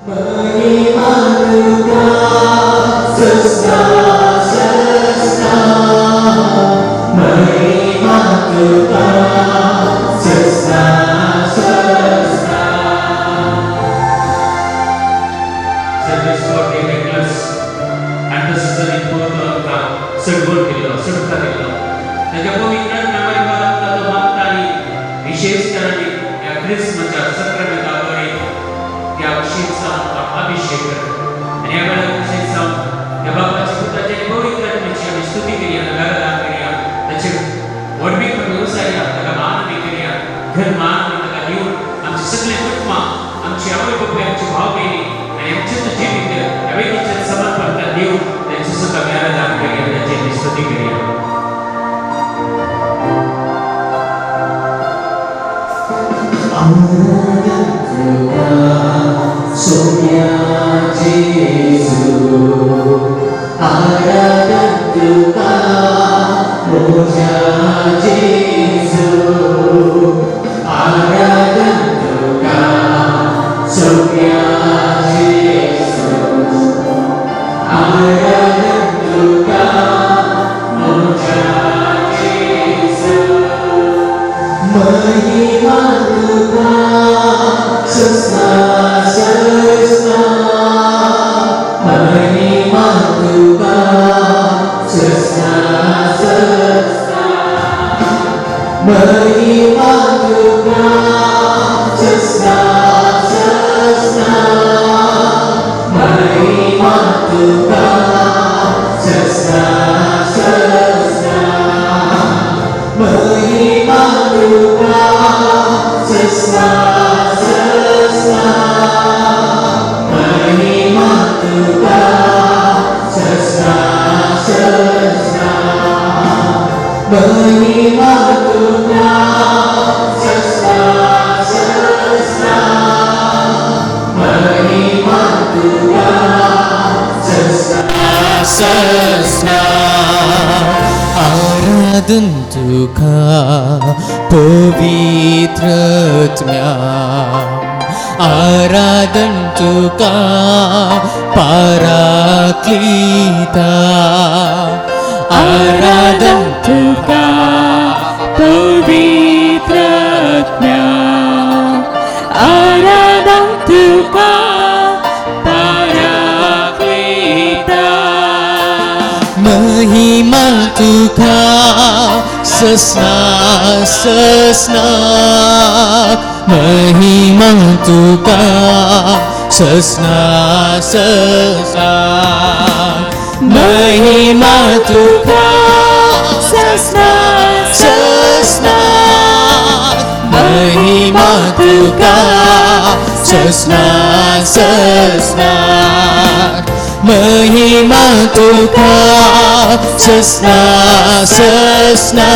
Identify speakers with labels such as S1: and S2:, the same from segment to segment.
S1: महिमा तुका सस्ना सस्ना, महिमा तुका सस्ना सस्ना.
S2: सर्वेस्पर निकोलस आनी तसोच ताणी पोरतो आमकां सडगोळ दिल्लो, सडका दिल्लो. ताच्या पवित्र आत्म्या आमकां तो मागता आनी विशेश करून ह्या क्रिस्मच्या सक्रामेंता कडेन त्या विशेश आमकां अभिशेक करता. आनी ह्या वेळार विशेश जावन त्या बापाची, पुताची आनी पवित्र आत्म्याची आमी स्तुती करया, ताका आराधना करया, ताचे व्हडवीक आमी उसारया, ताका मान आमी करया. घन मान आमी ताका दिवन आमची सगळे कुटुंबां, आमची आवय बापूय, आमची भाव भयणी आनी आमचें जिवीत ह्या वेदीचेर समर्पण दिवन तांची सुद्दां आमी आराधना करया, ताची आमी स्तुती करया.
S1: आराधन तुका सोम्या जेजू, आराधन तुका म्हज्या जेजू, आराधन तुका सोम्या जेजू, आराधन तुका म्हज्या जेजू. महिमा तुका सस्ना सस्ना, महिमा तुका सस्ना सस्ना, महिमा तुका सस्ना सस्ना, महिमा तुका सस्ना सस्ना, महिमा तुका सस्ना सस्ना, महिमा तुका सस्ना सस्ना, महिमा तुका सस्ना सस्ना, महिमा तुका सस्ना सस्ना.
S3: आराधन तुका पवित्र आत्म्या, आराधन तुका पाराक्लीता, आराधन
S4: तुका पवित्र आत्म्या, आराधन तुका पाराक्लीता.
S3: महिमा तुका सस्ना सस्ना, महिमा तुका सस्ना सस्ना, महिमा तुका
S4: सस्ना
S3: सस्ना, महिमा तुका सस्ना सस्ना, महिमा तुका सस्ना सस्ना,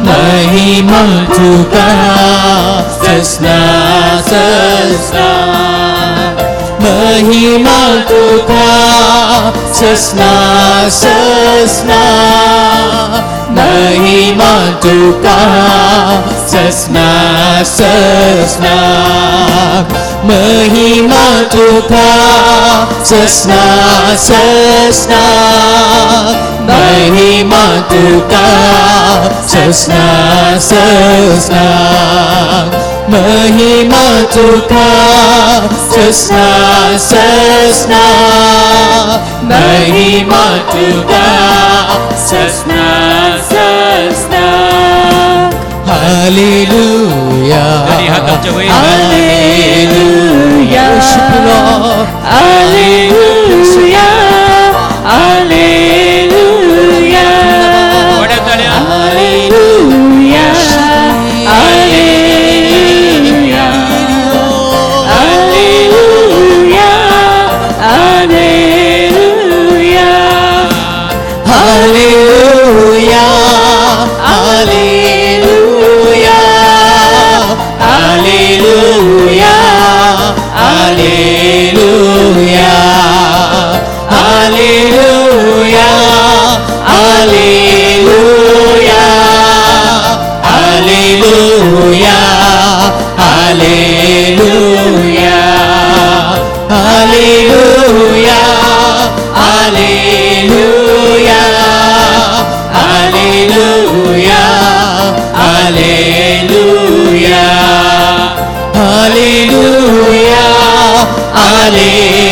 S3: महिमा तुका सस्ना सस्ना, महिमा तुका सस्ना सस्ना, महिमा तुका सस्ना सस्ना, महिमा तुका सस्ना सस्ना, महिमा तुका सस्ना सस्ना, महिमा तुका सस्ना सस्ना, महिमा तुका
S4: सस्ना सस्ना.
S3: हालेलुया.
S2: दोन्ही हात आमच्या वयर.
S4: Hallelujah.
S3: Worship you, Lord.
S4: Hallelujah. Hallelujah.
S2: व्हड्या ताळ्या.
S4: Hallelujah. Hallelujah. Hallelujah. Hallelujah.
S3: Hallelujah, hallelujah, hallelujah, hallelujah, hallelujah, hallelujah, hallelujah, hallelujah. Hallelujah, hallelujah, hallelujah, hallelujah, hallelujah, hallelujah, hallelujah,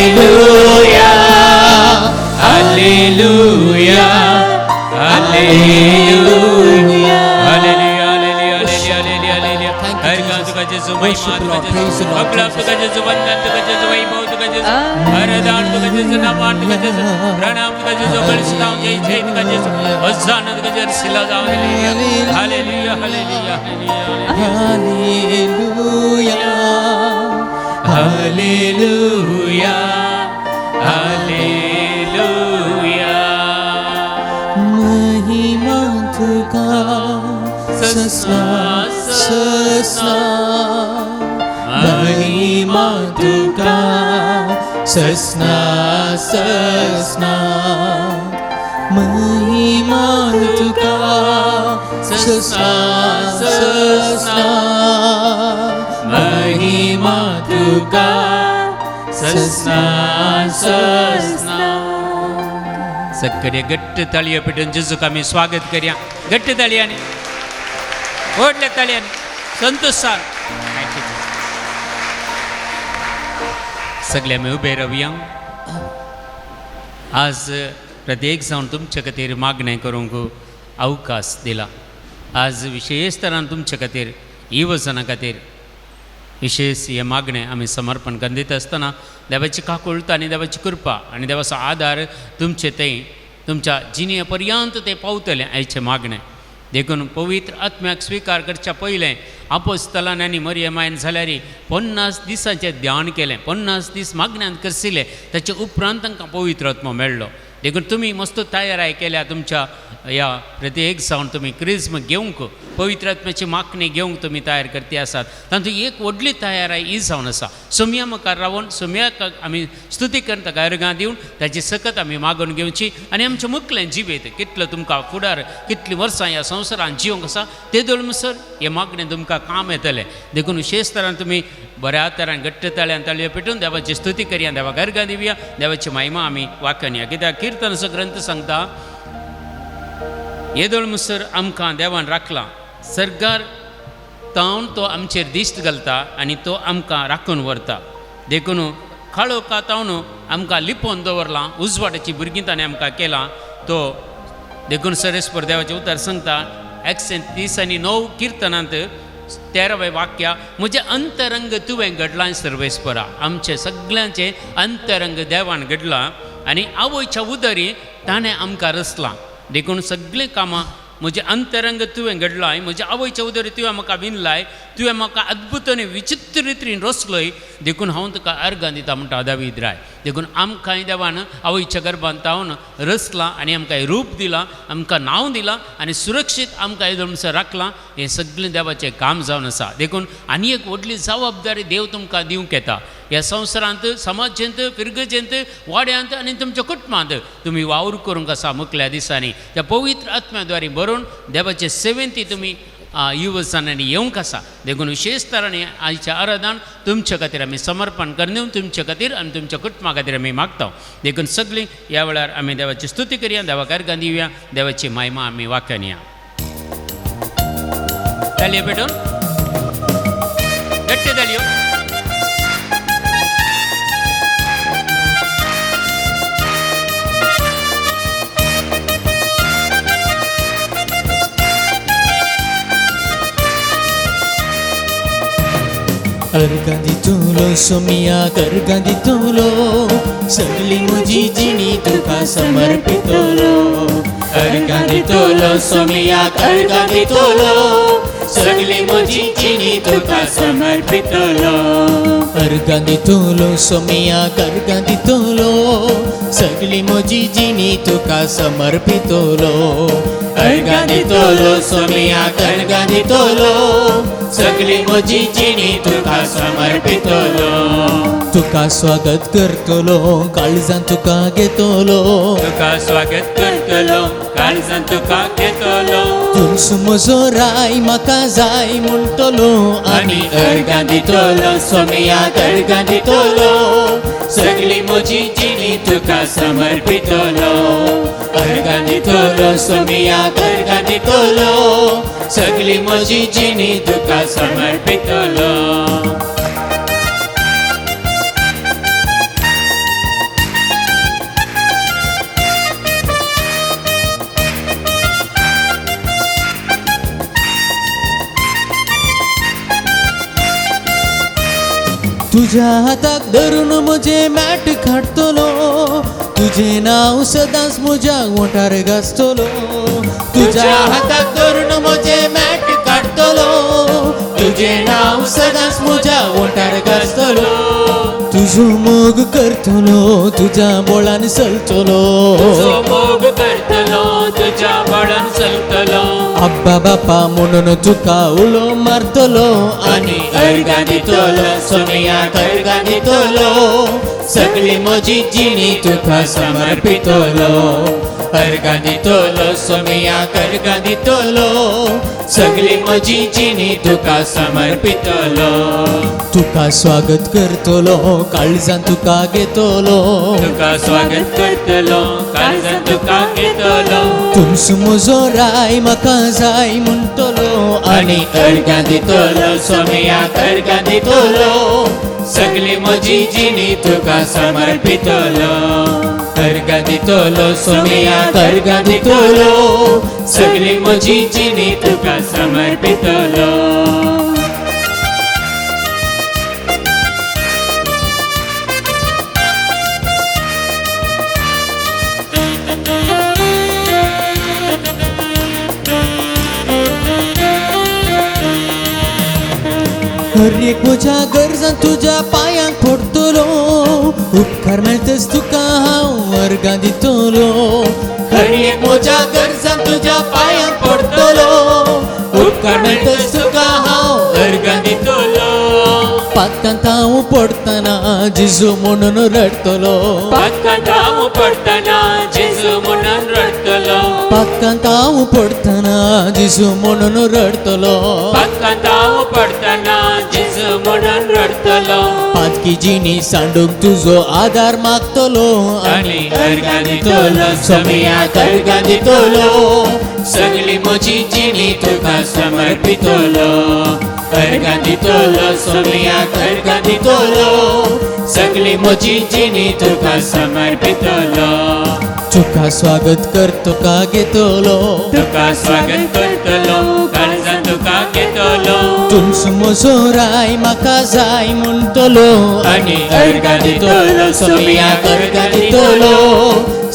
S3: hallelujah.
S2: Hallelujah, hallelujah, hallelujah, hallelujah.
S1: Thank you,
S2: तुका
S1: Jesus.
S2: जेजू,
S1: Worship
S2: Mahima
S1: the
S2: तुका
S1: Lord.
S2: जेजू,
S1: Praise the Lord,
S2: अकलाप तुका
S1: Jesus.
S2: जेजू, वंदन तुका जेजू, वैभव तुका जेजू, आराधन तुका जेजू, नमन तुका जेजू, प्रणाम तुका जेजू, बलिष्ठाव जय जय तुका जेजू, होसाना तुका जेजू, सिला जाव. Hallelujah, hallelujah, hallelujah,
S1: hallelujah,
S2: hallelujah, hallelujah.
S1: महिमा तुका ससना ससना, महिमा तुका ससना ससना, महिमा तुका ससना ससना, महिमा तुका ससना ससना.
S2: सगळे घट्ट ताळयो पेटून जेजूक आमी स्वागत करया. घट्ट ताळयांनी, व्हडल्या ताळयांनी, संतोषान. सगळे आमी उबे रावया. आज प्रत्येक जावन तुमचे खातीर मागणें करूंक अवकाश दिला. आज विशेष तरान तुमचे खातीर, युवजना खातीर विशेष हें मागणें आमी समर्पण करून दिता आसतना देवाची काकुळट आनी देवाची कृपा आनी देवाचो आदार तुमचे थंय तुमच्या जिणे पर्यंत तें पावतलें आयचें मागणें. देखून पवित्र आत्म्याक स्विकार करच्या पयलें आपोस्तलान आनी मरियमायन जाल्यार 50 दिसांचें ध्यान केलें, 50 दीस मागण्यांत करसिलें, ताचे उपरांत तांकां पवित्र आत्मो मेळ्ळो. देखून तुमी मस्त तयाराय केल्या तुमच्या ह्या प्रत्येक जावन तुमी क्रिज्म घेवंक, पवित्र आत्म्याची मागणी घेवंक तुमी तयार करती आसात. तातूंत एक व्हडली तयाराय ही जावन आसा, सोमया मुखार रावन सोमयाक आमी स्तुती करून ताका अर्गां दिवन ताची सकत आमी मागून घेवची आनी आमचें मुखलें जिवेत कितलो तुमकां फुडार कितलीं वर्सां ह्या संवसारांत जिवंक आसा ते दोळमसर हें मागणें तुमकां काम येतलें. देखून विशेष तरान तुमी बऱ्या तरान घट्ट ताळ्यान ताळयो पेटून देवाची स्तुती करया, देवाक अर्गां दिवया, देवाची महिमा आमी वाखणया. कित्याक किर्तनाचो ग्रंथ सांगता, येदोळ मुसर आमकां देवान राखला, सरकार तावन तो आमचेर दिश्ट घालता आनी तो आमकां राखून व्हरता. देखून काळोखा तावन आमकां लिपोवन दवरलां, उजवाडाची भुरगीं ताणें आमकां केलां तो. देखून सरेस्पर देवाचें उतर सांगता 139 किर्तनांत 13वें वाक्य, म्हजें अंतरंग तुवें घडलां सर्वेस्परा. आमचें सगल्यांचें अंतरंग देवान घडलां आनी आवयच्या उदरी ताणें आमकां रचलां. देखून सगळीं कामां म्हजें अंतरंग तुवें घडलाय, म्हज्या आवयच्या उदरी तुवें म्हाका विणलाय, तुवें म्हाका अद्भुत आनी विचित्र रितीन रचलोय, देखून हांव तुका अर्गां दिता म्हणटा दावीद राय. देखून आमकांय देवान आवयच्या गर्भांत तावन रचलां आनी आमकां रूप दिलां, आमकां नांव दिलां आनी सुरक्षीत आमकां येदोळसर राखलां. हें सगळें देवाचें काम जावन आसा. देखून आनी एक व्हडली जबाबदारी देव तुमकां दिवंक येता. ह्या संवसारांत, समाजेंत, फिरगजेंत, वाड्यांत आनी तुमच्या कुटुंबांत तुमी वावर करूंक आसा मुखल्या दिसांनी त्या पवित्र आत्म्या द्वारे बरोवन देवाचे सेवेंत तुमी युवजानांनी येवंक आसा. देखून विशेष तरांनी आयच्या आराधन तुमचे खातीर आमी समर्पण करून तुमचे खातीर आनी तुमच्या कुटुंबा खातीर आमी मागता. देखून सगळीं ह्या वेळार आमी देवाची स्तुती करया, देवाक अर्गां दिवया, देवाची महिमा आमी वाखणया. ताळयो पेटोवन घट्ट ताळयो.
S1: अर्गां दितलो सोमियाक अर्गां दितलो, सगली म्हजी जिणी तुका समर्पितलो. अर्गां दितलो सोमियाक अर्गां दितलो, सगली म्हजी जिणी तुका समर्पितलो. अर्गां दितलो सोमियाक अर्गां दितलो, सगली म्हजी जिणी तुका समर्पितलो. अर्गां दितलो सोमियाक अर्गां दितलो, सगली म्हजी जिणी तुका समर्पितलो. तुका स्वागत करतलो, काळजान तुका घेतलो,
S2: तुका स्वागत करतलो, काळजान तुका घेतलो.
S1: तूंच म्हजो राय म्हाका जाय म्हणटलो
S3: आनी अर्गां दितलो सोमयाक अर्गां दितलो, सगळी म्हजी जिणी तुका समर्पितलो. अर्गां दितलो सोमयाक अर्गां दितलो, सगळी म्हजी जिणी तुका समर्पितलो.
S1: तुज्या हाताक धरून म्हजें मॅट काडटलो, तुजें नांव सदांच म्हज्या ओंठार गाजतलो.
S3: तुज्या हाताक धरून म्हजें मॅट काडटलो, तुजें नांव सदांच म्हज्या ओंठार गाजतलो.
S1: तुजो मोग करतलो, तुज्या बोळान चलतलो.
S2: तुजो मोग करतलो, तुज्या बळान चलतलो.
S1: अब्बा बापा म्हणून तुका उलो मारतलो
S3: आनी अर्गां दितलो सोमयाक अर्गां दितलो, सगळी म्हजी जिणी तुका समर्पितलो. अर्गां दितलो सोमयाक अर्गां दितलो, सगळी म्हजी जिणी तुका समर्पितलो.
S1: तुका स्वागत करतलो, काळजान तुका घेतलो.
S2: तुका स्वागत करतलो, काळजान तुका घेतलो.
S1: तूंच म्हजो राय म्हाका जाय म्हणटलो
S3: आनी अर्गां दितलो सोमयाक अर्गां दितलो, सगळी म्हजी जिणी तुका समर्पितलो. अर्गां दितलो सोमयाक अर्गां दितलो, सगळी म्हजी जिणी तुका समर्पितलो.
S1: हर एक म्हज्या गरजान तुज्या पांयांक पडटलो, उपकार मेळटच तुका हांव अर्गां दितलो.
S3: हर एक म्हज्या गरजान तुज्या पांयांक पडटलो, उपकार मेळटच तुका हांव अर्गां दितलो.
S1: पातकांत हांव पडटना जेजू म्हणून रडटलो.
S2: पातकांत हांव पडटना जेजू म्हणून रडटलो.
S1: पातकांत हांव पडटना जेजू म्हणून रडटलो.
S2: पातकांत हांव पडटना जेजू म्हणून रडटलो.
S1: पातकी जिणी सांडूंक तुजो आदार मागतलो
S3: आनी अर्गां दितलो सोमयाक अर्गां दितलो, सगळी म्हजी जिणी तुका समर्पितलो. अर्गां दितलो सोमयाक अर्गां दितलो, सगळी म्हजी जिणी तुका समर्पितलो.
S1: तुका स्वागत कर तुका घेतलो.
S2: तुका स्वागत करतलो, काळजान तुका घेतलो.
S1: तूंच म्हजो राय म्हाका जाय म्हणटलो
S3: आनी अर्गां दितलो सोमयाक अर्गां दितलो,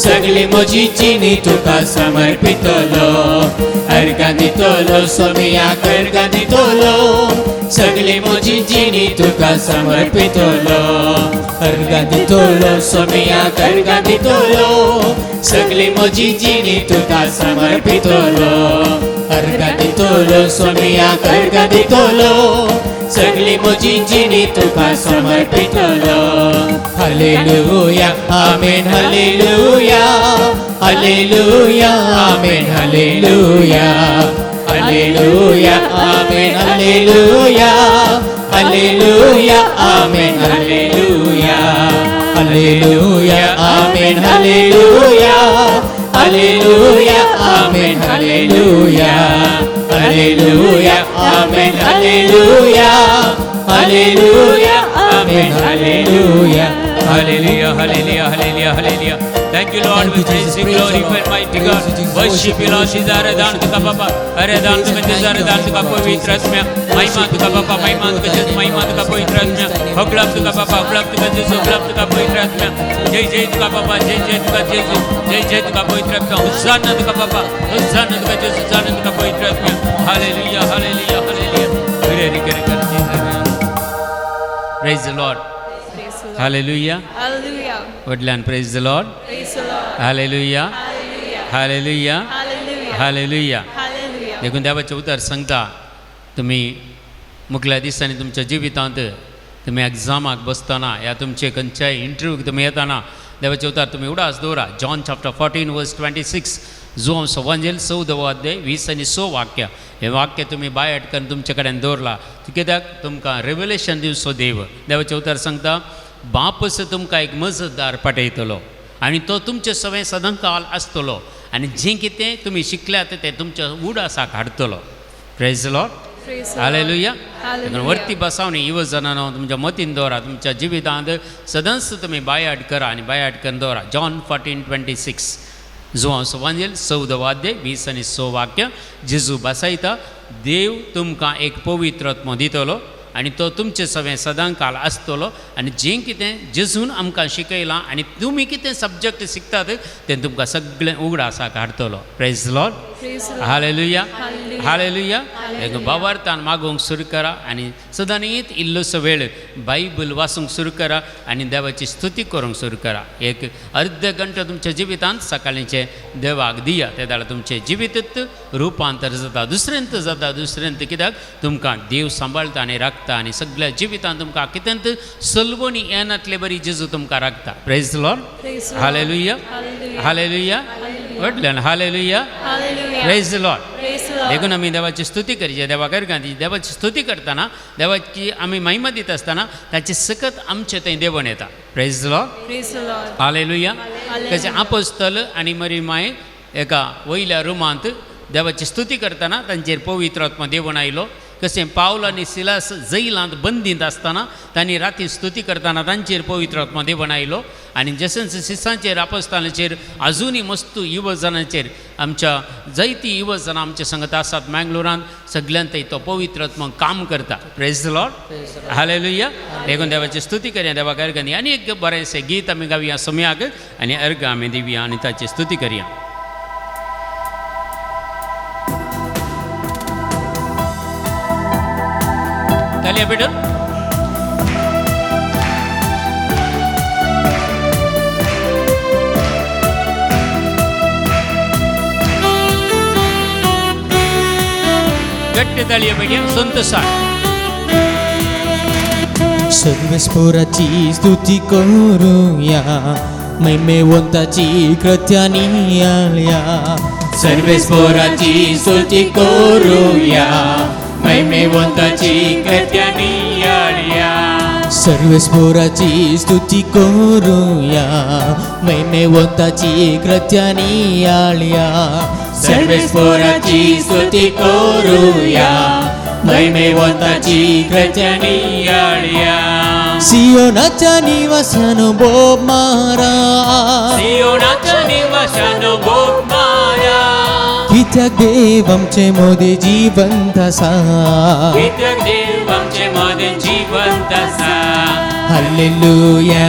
S3: सगळी म्हजी जिणी तुका समर्पितलो. अर्गां दितलो सोमयाक अर्गां दितलो, सगळी म्हजी जिणी तुका समर्पितलो. अर्गां दितलो सोमयाक अर्गां दितलो, सगळी म्हजी जिणी तुका समर्पितलो. अर्गां दितलो सोमयाक अर्गां दितलो, सगळी म्हजी जिणी तुका समर्पितलो. Hallelujah amen hallelujah, hallelujah amen hallelujah, hallelujah amen hallelujah, hallelujah amen hallelujah, hallelujah amen hallelujah, hallelujah amen hallelujah, hallelujah amen hallelujah, hallelujah amen hallelujah.
S2: Hallelujah, hallelujah, hallelujah, hallelujah. Thank you, Lord.
S1: Thank
S2: We
S1: you,
S2: praise
S1: Jesus.
S2: you,
S1: Praise the
S2: glorify
S1: Lord.
S2: mighty
S1: Praise
S2: God.
S1: you, Jesus.
S2: Worship you, Lord.
S1: Worship you,
S2: Aradhana
S1: worship
S2: तुका
S1: you,
S2: बाबा,
S1: Jesus.
S2: आराधना
S1: Praise
S2: तुका
S1: and
S2: जेजू,
S1: thank you,
S2: आराधना तुका
S1: Lord
S2: पवित्र
S1: Jesus.
S2: आत्म्या. महिमा तुका बाबा, महिमा तुका जेजू, महिमा तुका पवित्र आत्म्या. होगळाप तुका बाबा, होगळाप तुका जेजू, होगळाप तुका पवित्र आत्म्या. जय जय तुका बाबा, जय जय तुका जेजू, जय जय तुका पवित्र आत्म्या. होसाना तुका बाबा, होसाना तुका जेजू, होसाना तुका पवित्र आत्म्या. Hallelujah, hallelujah, hallelujah. Hare Hare करे करे Jesus. Praise the Lord.
S4: Praise the Lord.
S2: Hallelujah.
S4: Hallelujah.
S2: वडिलान praise the Lord.
S4: Praise the Lord.
S2: Hallelujah.
S4: Hallelujah.
S2: Hallelujah.
S4: Hallelujah.
S2: Hallelujah.
S4: Hallelujah.
S2: देखून देवाचें उतर सांगता, तुमी मुखल्या दिसांनी तुमच्या जिवितांत तुमी एग्जामाक बसतना या तुमचे खंयच्याय इंटरव्यूक तुमी येतना देवाचे उतार तुमी उडास दवरा. जॉन चॅप्टर 14 वर्स 26, जुवांव सवांजेल 14वो अध्याय 20 आनी 6 वाक्य. हें वाक्य तुमी बायाट करून तुमचे कडेन दवरला कित्याक तुमकां रेवलेशन दिवचो देव. देवाचे उतार सांगता बापस तुमकां एक मजतदार पाठयतलो आनी तो तुमचे सवें सदांकाल आसतलो आनी जें कितें तुमी शिकल्यात तें तुमच्या उडासाक हाडटलो. Praise Lord. Hallelujah. वरती बसावणी युवजनांनो तुमच्या मतीन दवरा, तुमच्या जिवितांत सदांच तुमी बायाट करा आनी बायाट करून दवरा. जॉन 14:26, जुवांव सवांजेल 14वो अध्याय 20 आनी 6 वाक्य. जेजू बसायता देव तुमकां एक पवित्र आत्मो दितलो आनी तो तुमचे सवें सदांकाल आसतलो आनी जें कितें जेजून आमकां शिकयलां आनी तुमी कितें सब्जॅक्ट शिकतात तें तुमकां सगळें उगडासाक हाडटलो. Praise Lord. Hallelujah. Hallelujah. एक बाबार्थान मागूंक सुरू करा आनी सदांनीत इल्लोसो वेळ बायबल वाचूंक सुरू करा आनी देवाची स्तुती करूंक सुरू करा. एक अर्द घंटो तुमच्या जिवितांत सकाळींचें देवाक दिया, ते जाल्यार तुमचें जिवीत रुपांतर जाता, दुसऱ्यांत जाता, दुसऱ्यांत. कित्याक तुमकां देव सांबाळटा आनी राखता आनी सगळ्या जिवितांत तुमकां कितेंत सलवणी येनातले बरी जेजू तुमकां राखता. Praise Lord. Hallelujah. Hallelujah. व्हडल्यान हालेलुया. Praise Lord. देखून आमी देवाची स्तुती करची. देवाक अर्घां दी. देवाची स्तुती करतना, देवाची आमी महिमा दिता आसतना ताची सकत आमचे थंय देवण येता. Praise Lord. Hallelujah. कशें आपोस्तल आनी मरी माय एका वयल्या रुमांत देवाची स्तुती करतना तांचेर पवित्र आत्मा देवण आयलो. कशें पावल आनी सिलास जैलांत बंदींत आसतना तांणी राती स्तुती करतना तांचेर पवित्र आत्मा देवण आयलो. आनी जशेंच शिसांचेर आपस्तानाचेर अजुनूय मस्तू युवजनांचेर आमच्या जायती युवजनां आमचे संगत आसात मँगलोरांत, सगल्यांत तो पवित्र आत्मा काम करता. Praise Lord. Hallelujah. देखून देवाची स्तुती करया, देवाक अर्घां दी. आनी एक बरेंशें गीत आमी गावया सम्याक आनी अर्घां आमी दिवया आनी ताची स्तुती करया. तालिया बेटर. गट्टे तालिया बेटिया संतोषान.
S1: सर्वेस्पोराची स्तुती करूया, महिमेवंताची कृत्या नियाळया.
S3: सर्वेस्पोराची स्तुती करूया, महिमेवंताची कृत्या नियाळया.
S1: सर्वेस्पोराची स्तुती करूया, महिमेवंताची कृत्या नियाळया.
S3: सर्वेस्पोराची स्तुती करूया, महिमेवंताची कृत्या नियाळया.
S1: सियोनाच्या निवासानो बोब मारा,
S3: सियोनाच्या निवासानो बोब मारा.
S1: कित्याक देव आमचे मदें जिवंत आसा,
S3: कित्याक देव आमचे मदें जिवंत आसा.
S1: हालेलुया.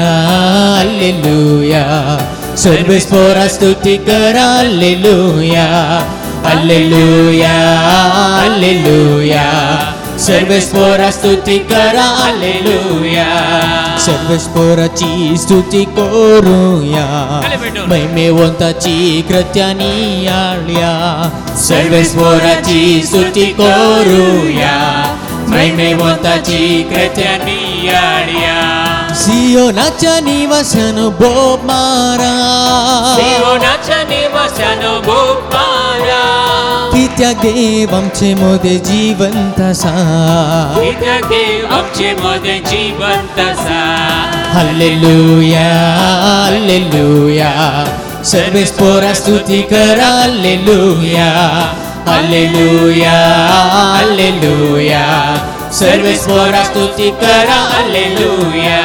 S1: हालेलुया. सर्वेस्पोरा स्तुती करा. हालेलुया. हालेलुया. हालेलुया. सर्वेस्पोरा स्तुती करा.
S3: हालेलुया.
S1: सर्वेस्पोराची स्तुती करूया, महिमेवंताची कृत्या नियाळया.
S3: सर्वेस्पोराची स्तुती करूया, महिमेवंताची कृत्या नियाळया.
S1: सियोनाच्या निवासानो बोब मारा,
S3: सियोनाच्या निवासानो बोब मारा.
S1: कित्याक देव आमचे मदें जिवंत आसा,
S3: कित्याक देव आमचे मदें जिवंत आसा.
S1: हालेलुया. हालेलुया. सर्वेस्पोरा स्तुती करा. हालेलुया. हालेलुया. हालेलुया.
S3: सर्वेस्पोरा स्तुती करा. हालेलुया.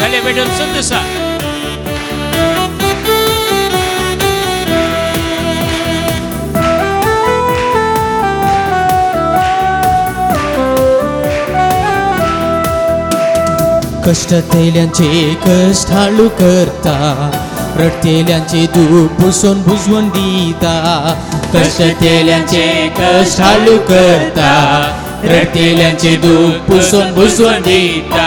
S2: तालिया पेटून संतोषान.
S1: कष्ट तेल्यांचे कष्ट हाळू करता, रडतेल्यांचे दूख पुसून बुजवून दिता.
S3: कष्ट तेल्यांचे कष्ट हाळू करता, रडतेल्यांचे दूख पुसून बुजवून दिता.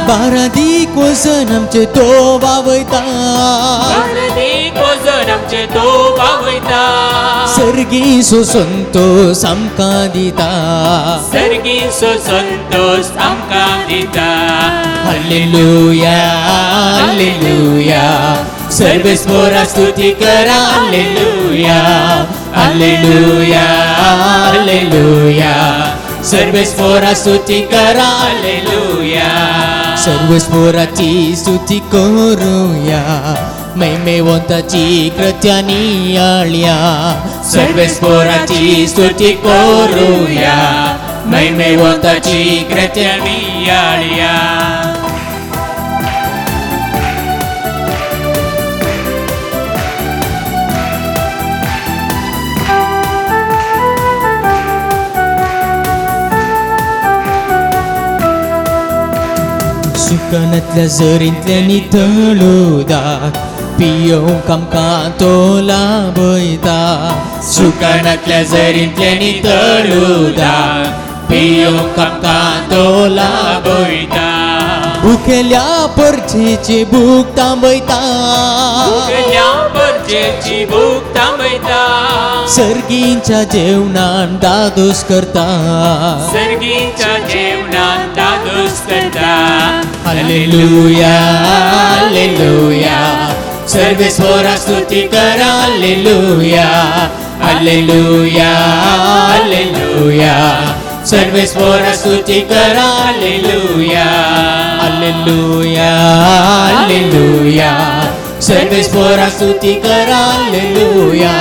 S1: बारादीक वजन आमचें तो वावयता,
S3: बारादीक वजन आमचें तो वावयता,
S1: सर्गी संतोष आमकां दिता,
S3: सर्गी संतोष आमकां दिता.
S1: हालेलुया हालेलुया सर्वेस्पोरा स्तुती करा, हालेलुया हालेलुया हालेलुया सर्वेस्पोरा स्तुती करा,
S3: हालेलुया.
S1: सर्वेस्पोराची स्तुती करूया, महिमेवंताची कृत्या नियाळया,
S3: सर्वेस्पोराची स्तुती करूया, महिमेवंताची कृत्या नियाळया.
S1: सुकनांतल्या झरींतल्या नितळुदाक पियोवंक आमकां तो लाभयता,
S3: सुकनांतल्या झरींतल्या नितळुदाक पियोवंक आमकां तो लाभयता,
S1: भुकेल्या परजेची भूक थांबयता,
S3: भुकेल्या परजेची भूक थांबयता,
S1: सर्गींच्या जेवणान दादोस करता,
S3: सर्गींच्या जेवणान दादोस करता.
S1: हालेलुया हालेलुया सर्वेस्पोरा स्तुती करा, हालेलुया हालेलुया हालेलुया सर्वेस्पोरा स्तुती करा,
S3: हालेलुया
S1: हालेलुया हालेलुया सर्वेस्पोरा स्तुती करा, हालेलुया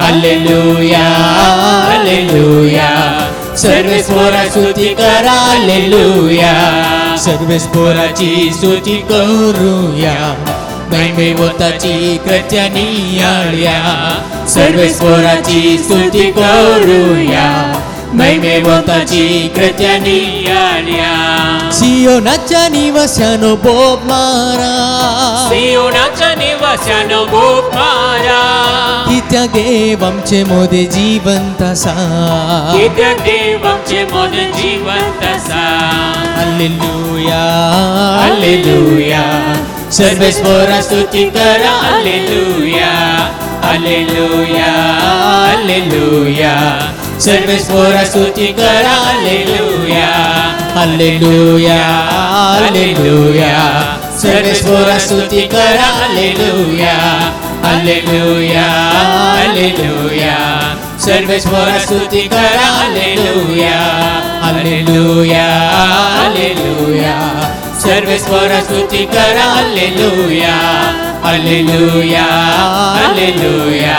S1: हालेलुया हालेलुया सर्वेस्पोरा स्तुती करा, हालेलुया. सर्वेस्पोराची स्तुती करूया, महिमेवंताची कृत्या नियाळया, सर्वेस्पोराची स्तुती करूया, महिमेवंताची कृत्या
S3: नियाळया.
S1: सियोनाच्या निवास्यानो बोब मारा,
S3: सियोनाच्या निवास्यानो बोब मारा,
S1: कित्याक देव आमचे मोदे जिवंत आसा,
S3: कित्याक देव आमचे मोदे जिवंत आसा.
S1: हालेलुया हालेलुया सर्वेस्पोरा स्तुती करा,
S3: हालेलुया हालेलुया हालेलुया
S1: सर्वेस्पोरा स्तुती करा,
S3: हालेलुया
S1: हालेलुया हालेलुया सर्वेस्पोरा स्तुती करा, हालेलुया हालेलुया हालेलुया सर्वेस्पोरा स्तुती करा, हालेलुया हालेलुया हालेलुया सर्वेस्पोरा स्तुती करा, हालेलुया हालेलुया हालेलुया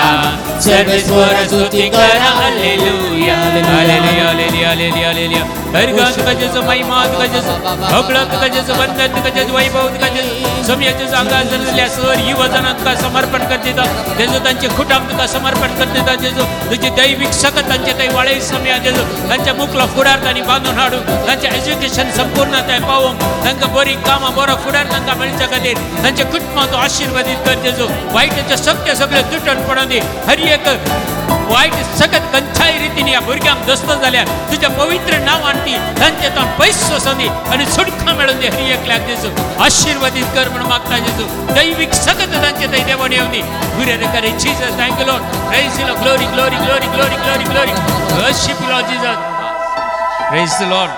S1: सर्वेस्पोरा स्तुती करा,
S3: hallelujah hallelujah hallelujah hallelujah hallelujah. हरगान तुका जेजू, महिमा तुका जेजू, होगळा तुका जेजू, वंदन तुका जेजू, वैभव तुका जेजू. सोमयाच्या आंगार जल्ल्या सर ही वजनां तुका समर्पण कर दिता जेजू, तांचे खुटांक तुका समर्पण कर दिता जेजू. तुजी दैवीक सकत तांचे थंय वाळय सोमया जेजू, तांच्या मुखलो फुडार तांणी बांदून हाडूं, तांचें एज्युकेशन संपूर्ण थंय पावोवंक, तांकां बरीं कामां बरो फुडार तांकां मेळच्या खातीर तांच्या कुटुंबां तूं आशिर्वादीत कर जेजू. वायटाच्यो शक्त्यो सगळ्यो तुटून पडून दी, हर एक वायट सकत खंयच्याय रितीन ह्या भुरग्यांक दस्त जाल्यार तुज्या पवित्र नांवान ती तांचे तो पयस वचून दी आनी सुटका मेळून दी. हर एकल्याक जेजू आशिर्वादीत कर म्हूण मागता जेजू. दैवीक सकत तांचे थंय देवण येवं दी. गुरे करे Jesus. Thank you Lord. Praise you Lord. Glory glory glory glory glory glory. Worship you Lord Jesus. Praise the Lord.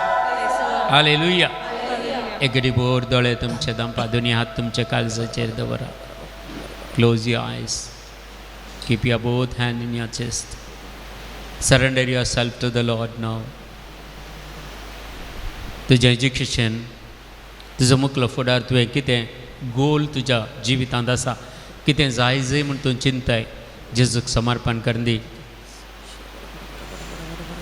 S3: Hallelujah. एक घडी भोर दोळे तुमचे दामपा, दोनी हात तुमचे काळजाचेर दवरा. Close your eyes. Keep your both hand in your chest. Surrender yourself to the Lord now. तुजें एज्युकेशन, तुजो मुखलो फुडार, तुवें कितें गोल तुज्या जिवितांत आसा, कितें जाय जाय म्हूण तूं चिंताय, जेजूक समर्पण करून दी.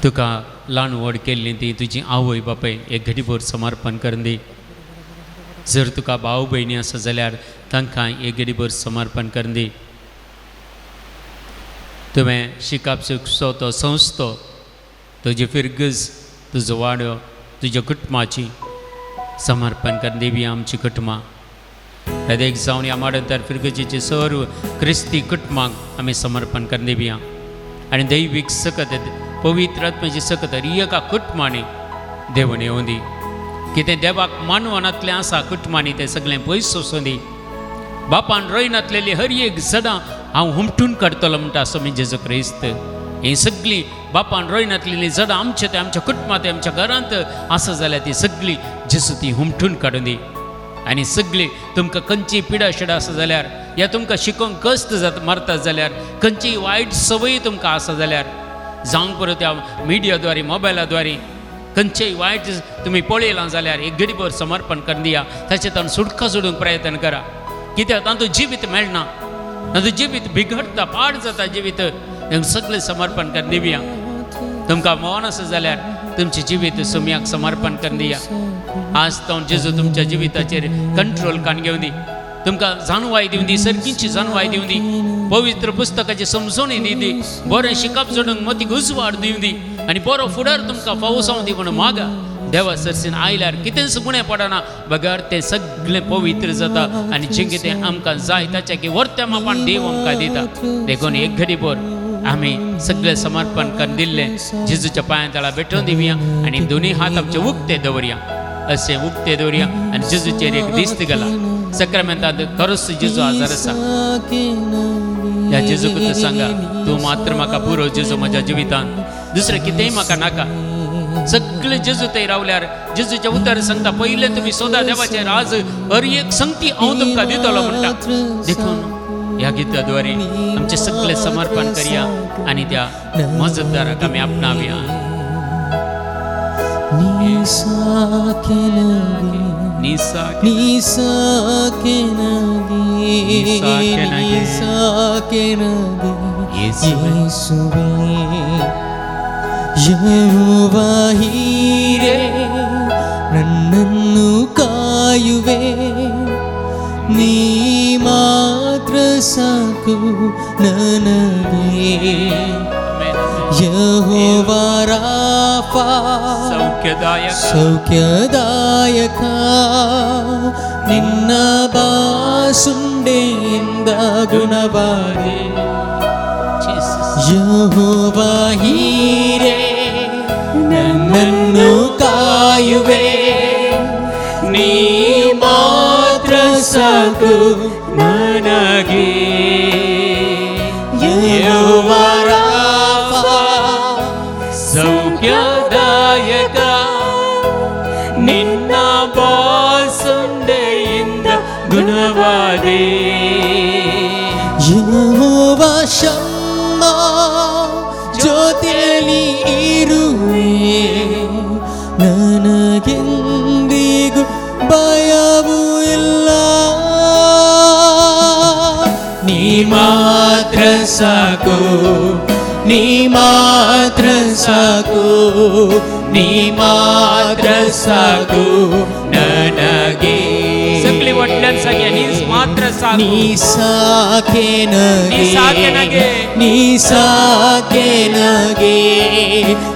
S3: तुका ल्हान व्हड केल्ली ती तुजी आवय बापाय एक घडीभर समर्पण करून दी. जर तुका भाव भयणी आसा जाल्यार तांकां एक घडीभर समर्पण करून दी. तुवें शिकप शिकचो तो संस्थो, तुजी फिरगज, तुजो वाडो, तुज्या कुटुंबाची समर्पण करून देवी आमची कुटुंबां. प्रदेक जावन ह्या माडंतर फिरगजीचे सर्व क्रिस्ती कुटुंबांक आमी समर्पण करून देवया. आनी दैवीक सकत, पवित्र आत्म्याची सकत हर एका कुटुंबांनी देवून येवं दी. कितें देवाक मानवनातलें आसा कुटुंबांनी तें सगळें पयस वचूं दी. बापान रोयनातलेली हर एक झडां हांव हुमटून काडटलो म्हणटा स्वामी जेजू क्रिस्त. ही सगळीं बापान रोयनातलेली झडां आमच्या ते आमच्या कुटुंबांत आमच्या घरांत आसा जाल्यार ती सगळी जेजू ती हुमटून काडूं दी. आनी सगळी तुमकां खंयची पिडा शिडा आसा जाल्यार या तुमकां शिकोवंक कश्ट जाता मारता जाल्यार खंयची वायट संवय तुमकां आसा जाल्यार जावंक पुरो त्या मिडियाद्वारे मोबायलाद्वारे खंयचेय वायट तुमी पळयलां जाल्यार एक गरीबर समर्पण करून दिया. ताचे ताण सुटका सोडूंक प्रयत्न करा. कित्याक तातूंत जिवीत मेळना, तातूंत जिवीत बिगडटा, पाड जाता जिवीत. सगळें समर्पण करून दिवया. तुमकां मोहन आसा जाल्यार तुमचें जिवीत सुम्याक समर्पण करून दिया. आज तो जेजू तुमच्या जिविताचेर कंट्रोल काण घेवन दी. तुमकां जाणवाय दिवन दी, सर्गीची जाणवाय दिवन दी, पवित्र पुस्तकाची समजवणी दिवन दी, बरें शिकप जोडूंक मतीक उजवाड दिवन दी आनी बरो फुडार तुमकां फावो जावं दी म्हणून मागा. देवा सरसीन आयल्यार कितेंच गुणे पडना बगर तें सगळें पवित्र जाता आनी जें कितें आमकां जाय ताच्या की वर्त्या मापान देव आमकां दिता. देखून एक घडी भर आमी सगळें समर्पण करून दिल्लें जेजूच्या पांया तळा भेटोवन दिवया आनी दोनूय हात आमचे उक्ते दवरया, अशें उक्ते दवरया आनी जेजूचेर एक दिस्त गेला सक्रामेंतांत खरोच जेजू आजार आसा. ह्या जेजूक सांगा, तूं मात्र म्हाका पुरो जेजू म्हज्या जिवितांत, दुसरें कितेंय म्हाका नाका. सगळे जेजू थंय रावल्यार जेजूचें उतर सांगता पयलें तुमी सोदा देवाचें राज, हर एक संगती हांव तुमकां दितलो म्हणटा. देखून ह्या गिताद्वारे आमचें सगळें समर्पण करया आनी त्या मजतदाराक आमी आपणावया.
S1: ಯೆಹೋವ ಹೀರೇ ನನ್ನನ್ನು ಕಾಯುವೆ, ನೀ ಮಾತ್ರ ಸಾಕು ನನಗೆ. ಯೆಹೋವ ರಾಫಾ ಸೌಖ್ಯದಾಯಕ, ನಿನ್ನ ಬಾಸುಂಡೆಯಿಂದ ಗುಣವಾದೆ. ಯೆಹೋವ ಹೀರೇ ನನ್ನನ್ನು ಕಾಯುವೆ, ನೀ ಮಾತ್ರ ಸಾಕು ನನಗೆ. ಯೆಹೋವ ರಾಫಾ
S3: ಸೌಖ್ಯದಾಯಕ, ನಿನ್ನ ಬಾಸುಂಡೆಯಿಂದ ಗುಣವಾದೆ.
S1: ಯೆಹೋವ ಶಮ್ಮಾ ಜೊತೆಯಲ್ಲಿ ಇರುವೆ, ನನಗೆಂದಿಗೂ ಭಯವೂ ಇಲ್ಲ. ನೀ ಮಾತ್ರ ಸಾಕು, ನೀ ಮಾತ್ರ ಸಾಕು, ನೀ ಮಾತ್ರ ಸಾಕು ನನಗೆ.
S3: ಸಗಳಿ ಒಟ್ಲನ್ ಸಾಕ್ಯ, ನೀ ಮಾತ್ರ ಸಾಕು,
S1: ನೀ ಸಾಕೆ
S3: ನೀ ಸಾಕೆ ನಗೆ,
S1: ನೀ ಸಾಕೆ ನಗೆ,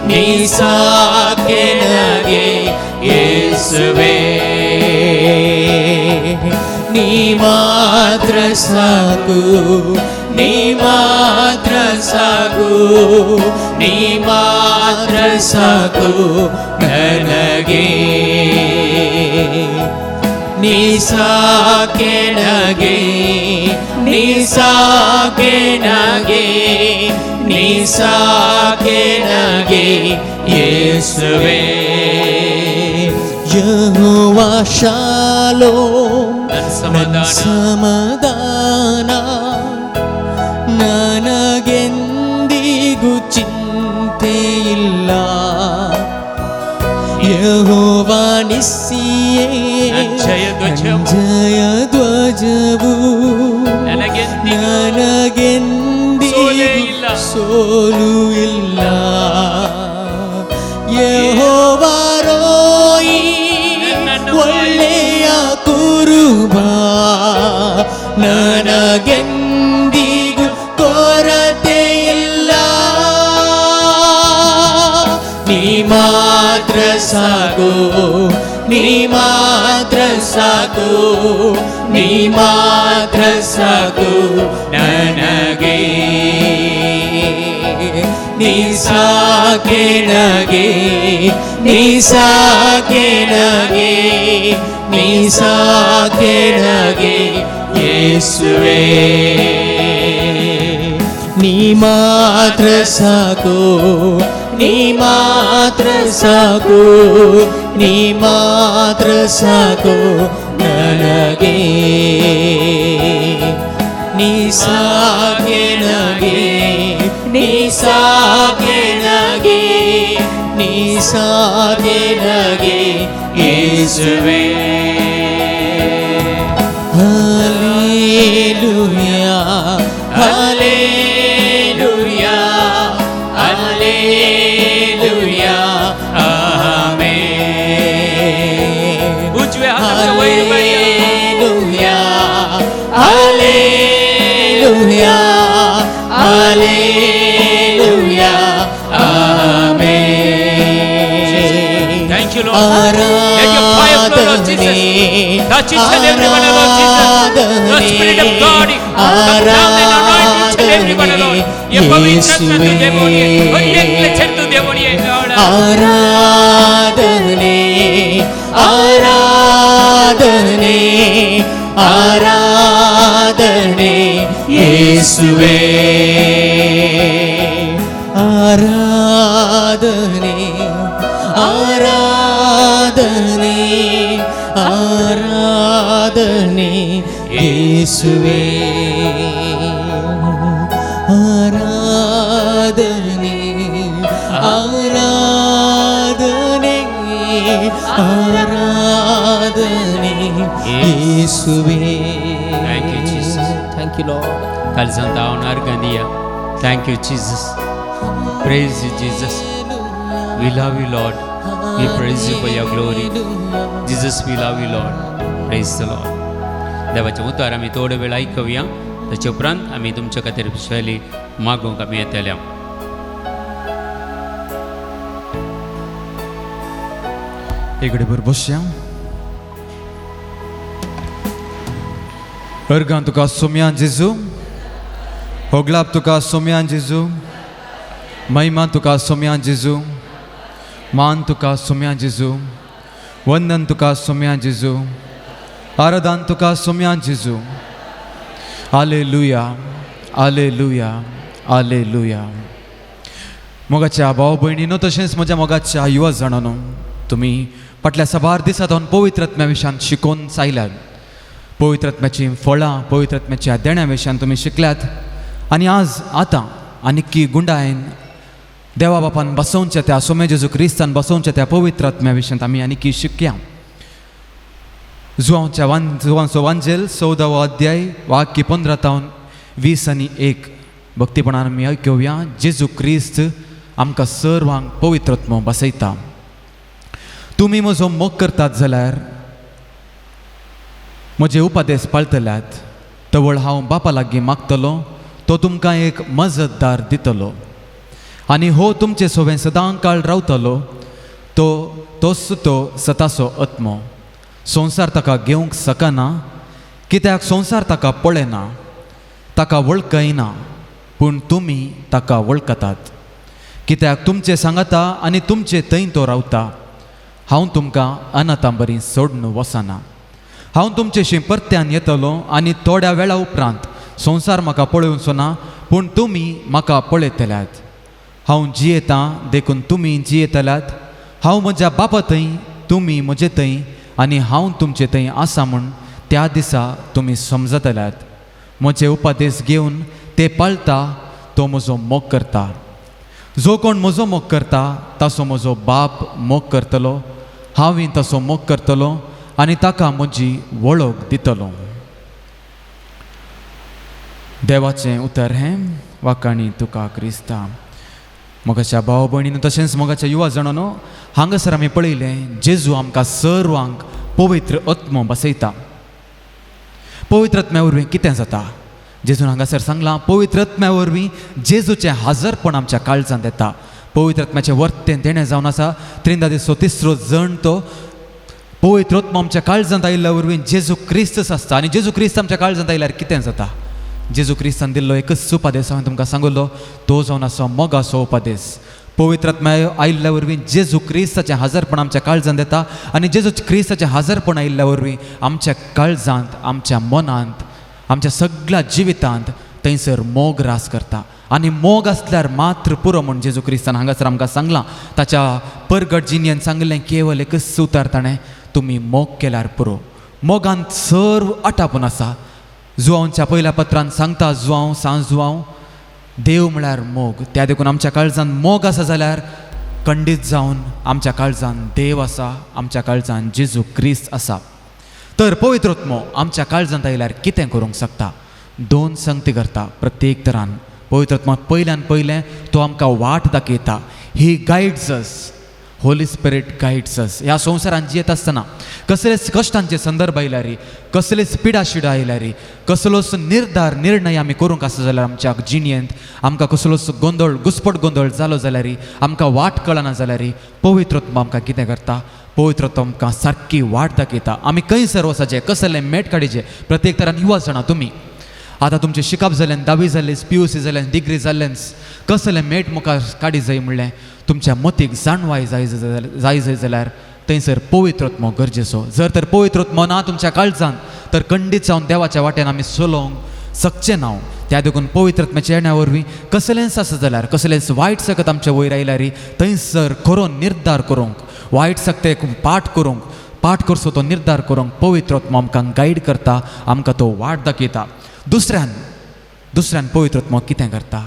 S1: ನೀ ಸಾಕೆ ನಗೆ ಯೇಸುವೇ. ನೀ ಮಾತ್ರ ಸಾಕು, ನೀ ಮಾತ್ರ ಸಾಕು, ನೀ ಮಾತ್ರ ಸಾಕು ನನಗೆ. ನೀ ಸಾಕೆ ನಗೆ, ನೀ ಸಾಕೆ ನಗೆ, ನೀ ಸಾಕೆ ನಗೆ ಯೇಸುವೇ. ಯೆಹೋವ ಶಾಲೋಮ್
S3: ನನ್ನ
S1: ಸಮಾಧಾನ, ನನಗೆಂದಿಗೂ ಚಿಂತೆ ಇಲ್ಲ. ಯೆಹೋವ ನಿಸ್ಸಿಯೇ ಜಯ ಧ್ವಜವು, ನನಗೆಂದಿಗೂ ಸೋಲು ಇಲ್ಲ. ಯೆಹೋವ ರೋಯಿ ಒಳ್ಳೆಯ ಕುರುಬ, ನನಗೆಂದಿಗೂ ಕೊರತೆ ಇಲ್ಲ. ನೀ ಮಾತ್ರ ಸಾಕು, ನೀ ಮಾತ್ರ ಸಾಕು, ನೀ ಮಾತ್ರ ಸಾಕು ನನಗೆ. ನೀ ಸಾಕೆ ನಗೆ, ನೀ ಸಾಕೆ ನಗೆ, ನೀ ಸಾಕೆ ನಗೆ ಯೇಸುವೆ. ನೀ ಮಾತ್ರ ಸಾಕು, ನೀ ಮಾತ್ರ ಸಾಕು, ನೀ ಮಾತ್ರ ಸಾಕು ನನಗೆ. ನೀ ಸಾಕೆ ನಗೆ, ನೀ ಸಾಕೆ ನಗೆ, ನೀ ಸಾಕೆ ನಗೆ ಯೇಸುವೆ. Hallelujah, hallelujah, hallelujah, amen.
S3: उजवे हाताच्या वयर वयर.
S1: Hallelujah, hallelujah, hallelujah, amen.
S3: Thank you, Lord. Let your fire flow, Lord Jesus. Touch each and every one, Lord Jesus. The Spirit of God, come down and anoint each and every one, Lord. ये पवित्र आत्मा तू देवोनिये, और एक लक्षण तू देवोनिये, Lord.
S1: ಆರಾಧನೆ, ಆರಾಧನೆ, ಆರಾಧನೆ ಯೇಸುವೆ. ಆರಾಧನೆ, ಆರಾಧನೆ, ಆರಾಧನೆ ಯೇಸುವೆ. ಆರಾಧನೆ, ಆರಾಧನೆ, ಆರಾಧನೆ ಯೇಸುವೆ.
S3: Thank you, Jesus.
S1: Thank you, Lord.
S3: खालसान धावन अर्घ दिया. Thank you, Jesus. Praise you, Jesus. We love you, Lord. We praise you for your glory. Jesus, we love you, Lord. Praise the Lord. देवाचें उतर आमी थोडो वेळ आयकुया, ताचे उपरांत आमी तुमच्या खातीर शैली मागूंक आमी येतले.
S5: इकडे भर बसया. अर्गां तुका सोम्यान जेजू, होगलाप तुका सोम्यान जेजू, महिमा तुका सोम्यान जेजू, मान तुका सोम्यान जेजू, वंदन तुका सोम्यान जेजू, आराधन तुका सोम्यान जेजू. आलेलुया, आलेलुया, आलेलुया. मोगाच्या भाव भयणीनो, तशेंच म्हज्या मोगाच्या युवा जाणानो, तुमी फाटल्या साबार दिसांत पवित्र आत्म्या विशयान शिकोवन आयल्यात. पवित्र आत्म्याचीं फळां, पवित्र आत्म्याच्या देण्या विशयान तुमी शिकल्यात. आनी आज आतां आनीकी गुंडायन देवा बापान बसोवच्या त्या सोम्या जेजू क्रिस्तान बसोवच्या त्या पवित्र आत्म्या विशयांत आमी आनीकी शिकया. जुवांच्या वान जुवांचो वांजेल 14वो अध्याय वाक्य 15 तावन 20 आनी 1 भक्तीपणान आमी आयकुया. जेजू क्रिस्त आमकां सर्वांक पवित्र आत्मो बसयता. तुमी म्हजो मोग करतात जाल्यार म्हजे उपदेश पाळटल्यात, तवळ हांव बापा लागीं मागतलो, तो तुमकां एक मजतदार दितलो आनी हो तुमचे सोबें सदां काळ रावतलो. तो तोच तो सताचो आत्मो. संवसार ताका घेवंक शकना, कित्याक संवसार ताका पळयना, ताका वळखयना, पूण तुमी ताका वळखतात, कित्याक तुमचे सांगाता आनी तुमचे थंय तो रावता. हांव तुमकां अनाथां बरी सोडून वचना. हांव तुमचेशी परत्यान येतलो आनी थोड्या वेळा उपरांत संवसार म्हाका पळोवचो ना, पूण तुमी म्हाका पळयतल्यात. हांव जियेतां देखून तुमी जियेतल्यात. हांव म्हज्या बापा थंय, तुमी म्हजे थंय आनी हांव तुमचे थंय आसा म्हूण त्या दिसा तुमी समजतल्यात. म्हजे उपदेश घेवन ते पाळटा तो म्हजो मोग करता. जो कोण म्हजो मोग करता ताचो म्हजो बाप मोग करतलो, हांवूय ताचो मोग करतलो आनी ताका म्हजी वळख दितलो. देवाचें उतर हें वाकाणी तुका क्रिस्ता. मोगाच्या भाव भयणीनो, तशेंच मोगाच्या युवा जाणानो, हांगासर आमी पळयलें जेजू आमकां सर्वांक पवित्र आत्मो बसयता. पवित्र आत्म्या वरवीं कितें जाता? जेजून हांगासर सांगलां, पवित्र आत्म्या वरवीं जेजूचें हाजरपण आमच्या काळजांत येता. पवित्र आत्म्याचें वर्तें देणें जावन आसा. त्रिंदादीचो तिसरो जण तो पवित्र आत्मो आमच्या काळजांत आयिल्ल्या वरवीं जेजू क्रिस्तच आसता. आनी जेजू क्रिस्त आमच्या काळजांत आयल्यार कितें जाता? जेजू क्रिस्तान दिल्लो एकच उपादेस हांवें तुमकां सांगलो, तो जावन आसा मोगाचो उपादेस. पवित्र आत्मा आयिल्ल्या वरवीं जेजू क्रिस्ताचें हजारपण आमच्या काळजांत येता आनी जेजू क्रिस्ताचें हजारपण आयिल्ल्या वरवीं आमच्या काळजांत, आमच्या मनांत, आमच्या सगळ्या जिवितांत थंयसर मोग रास करता. आनी मोग आसल्यार मात्र पुरो म्हूण जेजू क्रिस्तान हांगासर आमकां सांगलां. ताच्या परगट जिनयेन सांगलें केवल एकच उतर ताणें, तुमी मोग केल्यार पुरो. मोगांत सर्व आटापून आसा. जुवांच्या पयल्या पत्रान सांगता, जुवांव सांज जुवांव, देव म्हळ्यार मोग. त्या देखून आमच्या काळजान मोग आसा जाल्यार खंडीत जावन आमच्या काळजान देव आसा, आमच्या काळजान जेजू क्रिस्त आसा. तर पवित्र आत्मो आमच्या काळजांत आयल्यार कितें करूंक शकता? दोन संगती करता प्रत्येक तरान. पवित्र आत्मा पयल्यान पयलें तो आमकां वाट दाखयता. He guides us, Holy Spirit guides us. ह्या संवसारांत जियेत आसतना कसलेच कश्टांचे संदर्भ आयल्यार, कसलेच पिडा शिडा आयल्यार, कसलोच निर्धार निर्णय आमी करूंक आसा जाल्यार आमच्या जिणयेंत आमकां कसलोच गोंदळ, घुस्पट गोंदळ जालो जाल्यार, आमकां वाट कळना जाल्यार पवित्र आत्मा आमकां कितें करता? पवित्र आत्मा आमकां सारकी वाट दाखयता. आमी खंयसर वचचें, कसलें मेट काडीचें. प्रत्येक तरान युवा जाणा तुमी आतां तुमचें शिकप जालें, धावी जालें, PUC जालें, डिग्री जालेंच, कसलें मेट मुखार काडी जाय म्हणलें तुमच्या मतीक जाणवाय जाय जाय जाय जाल्यार थंयसर पवित्र आत्मो गरजेचो. जर तर पवित्र आत्मो ना तुमच्या काळजान तर खंडीत जावन देवाच्या वाटेन आमी चलोवंक शकचें ना. त्या देखून पवित्र आत्म्याच्या येण्या वरवीं कसलेंच आसा जाल्यार, कसलेंच वायट सकत आमच्या वयर आयल्यार थंयसर खरो निर्धार करूंक, वायट सकतेक पाठ करूंक, पाठ करचो तो निर्धार करूंक पवित्र आत्मो आमकां गायड करता, आमकां तो वाट दाखयता. दुसऱ्यान पवित्र आत्मो कितें करता?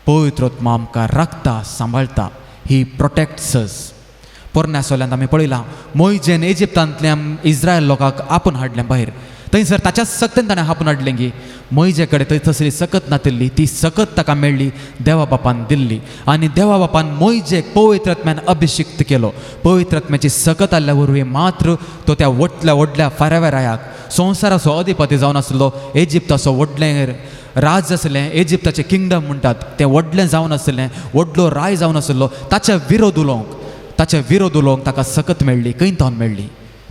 S5: पवित्र आत्मो आमकां राखता, सांबाळटा. He protects us. पोरण्या सोल्यांत आमी पळयलां मोयजेन इजिप्तांतल्यान इस्रायल लोकांक आपून हाडलें भायर. थंयसर ताच्याच सक्तेन ताणें आपून हाडलें की मोयजे कडेन थंय तसली सकत नातिल्ली, ती सकत ताका मेळ्ळी देवा बापान दिल्ली. आनी देवा बापान मोयजेक पवित्र आत्म्यान अभिषिक्त केलो. पवित्र आत्म्याची सकत आयिल्ल्या वरवीं मात्र तो त्या व्हडल्या व्हडल्या फारावेरायाक, संवसाराचो अधिपती जावन आसलो, इजिप्ताचो व्हडलें राज आसलें, इजिप्ताचें किंगडम म्हणटात तें व्हडलें जावन आसलें, व्हडलो राय जावन आसलो, ताच्या विरोध उलोवंक, ताच्या विरोध उलोवंक ताका सकत मेळ्ळी. खंय तावन मेळ्ळी?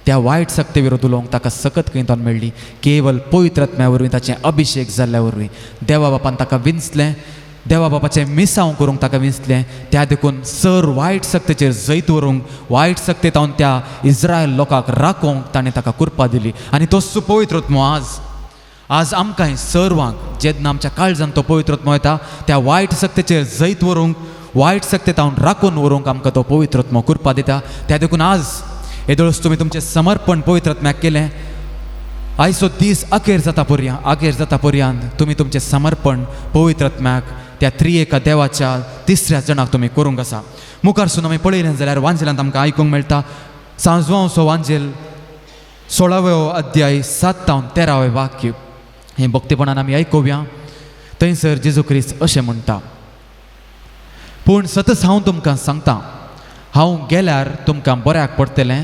S5: त्या वायट सक्ते विरोध उलोवंक ताका सकत खंय तावन मेळ्ळी? केवल पवित्र आत्म्या वरवीं, ताचें अभिषेक जाल्ल्या वरवीं. देवा बापान ताका विंचलें, देवा बापाचें मिसांव करूंक ताका विंचलें. त्या देखून सर वायट सक्तेचेर जैत व्हरूंक, वायट सक्ते तावन त्या इस्रायल लोकांक राखोवंक ताणें ताका कृपा दिली. आनी तो पवित्र आत्मो आज आज आमकां सर्वांक जेन्ना आमच्या काळजान तो पवित्र आत्मो येता त्या वायट सक्तेचेर जैत व्हरूंक, वायट सक्ते तावन राखून व्हरूंक आमकां तो पवित्र आत्मो कृपा दिता. त्या देखून आज येदोळच तुमी तुमचें समर्पण पवित्र आत्म्याक केलें. आयचो दीस अखेर जाता पर्यंत, अखेर जाता पर्यंत तुमी तुमचें समर्पण पवित्र आत्म्याक, त्या त्रिएका देवाच्या तिसऱ्या जणाक तुमी करूंक आसा. मुखार सून आमी पळयलें जाल्यार वांजेलांत आमकां आयकूंक मेळटा सांजवांचो वांजेल 16व्यो अध्याय 7 तावन 13वें वाक्य. हें भक्तीपणान आमी आयकुया. थंयसर जेजू क्रिस्त अशें म्हणटा, पूण सतच हांव तुमकां सांगता, हांव गेल्यार तुमकां बऱ्याक पडटलें,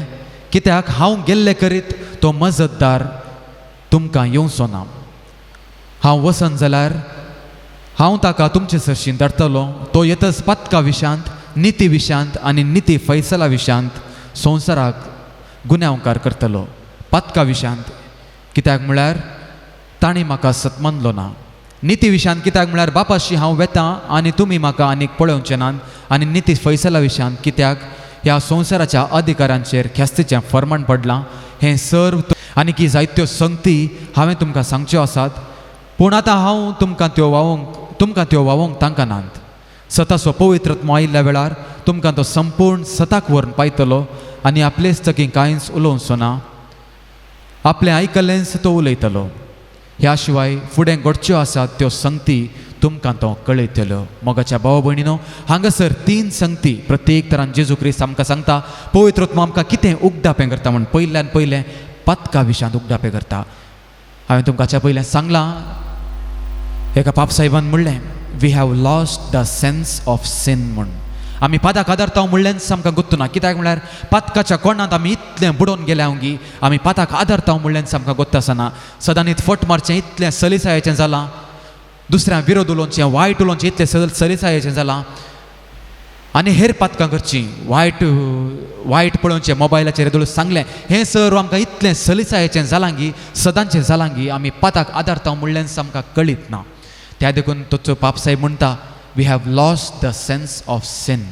S5: कित्याक हांव गेल्ले करीत तो मजतदार तुमकां येवचो ना. हांव वचन जाल्यार हांव ताका तुमचे सरशीं धाडटलो, तो येतच पातका विशांत, निती विशांत आनी निती फैसला विशांत संवसाराक गुन्यांवकार करतलो. पातका विशांत कित्याक म्हळ्यार तांणी म्हाका सतमानलो ना. निती विशांत कित्याक म्हळ्यार बापाशी हांव वेतां आनी तुमी म्हाका आनीक पळोवचें नात. आनी निती फैसला विशांत कित्याक ह्या संवसाराच्या अधिकारांचेर ख्यास्तीचें फर्माण पडलां. हें सर्व आनी की जायत्यो संगती हांवें तुमकां सांगच्यो आसात, पूण आतां हांव तुमकां त्यो व्हांवोंक तांकां नात. सताचो पवित्र आत्मो आयिल्ल्या वेळार तुमकां तो संपूर्ण सताक व्हरून पायतलो आनी आपलेच तकी कांयच उलोवचो ना, आपलें आयकल्लेंच तो उलयतलो. ह्या शिवाय फुडें घडच्यो आसात त्यो संगती तुमकां तो कळयतल्यो. मोगाच्या भाव भयणीनो, हांगासर 3 संगती प्रत्येक तरान जेजू क्रिस्त आमकां सांगता. पवित्र आत्मो आमकां कितें उगडापें करता म्हूण पयल्यान पयलें पातका विशांत उगडापें करता. हांवें तुमकां पयलें सांगलां, एका पापसाहेबान म्हणलें, we have lost the sense of sin म्हूण. आमी पादाक आदारता म्हणलेंच आमकां गुत्तू ना. कित्याक म्हळ्यार पातकाच्या कोणांत आमी इतलें बुडोवन गेल्या गी आमी पाताक आदारता म्हणलेंच आमकां गोत्त आसना. सदांनीत फट मारचें इतलें सलिसायेचें जालां, दुसऱ्या विरोध उलोवचें, वायट उलोवचें इतलें सलिसायेचें जालां. आनी हेर पातकां करचीं, वायट वायट पळोवचें मोबायलाचेर येदोळ सांगलें, हें सर आमकां इतलें सलिसायेचें जालां गी, सदांचें जालां गी, आमी पाताक आदारता म्हणल्यान आमकां कळीत ना. त्या देखून तोचो पापसाहेब म्हणटा, we have lost the sense of sin.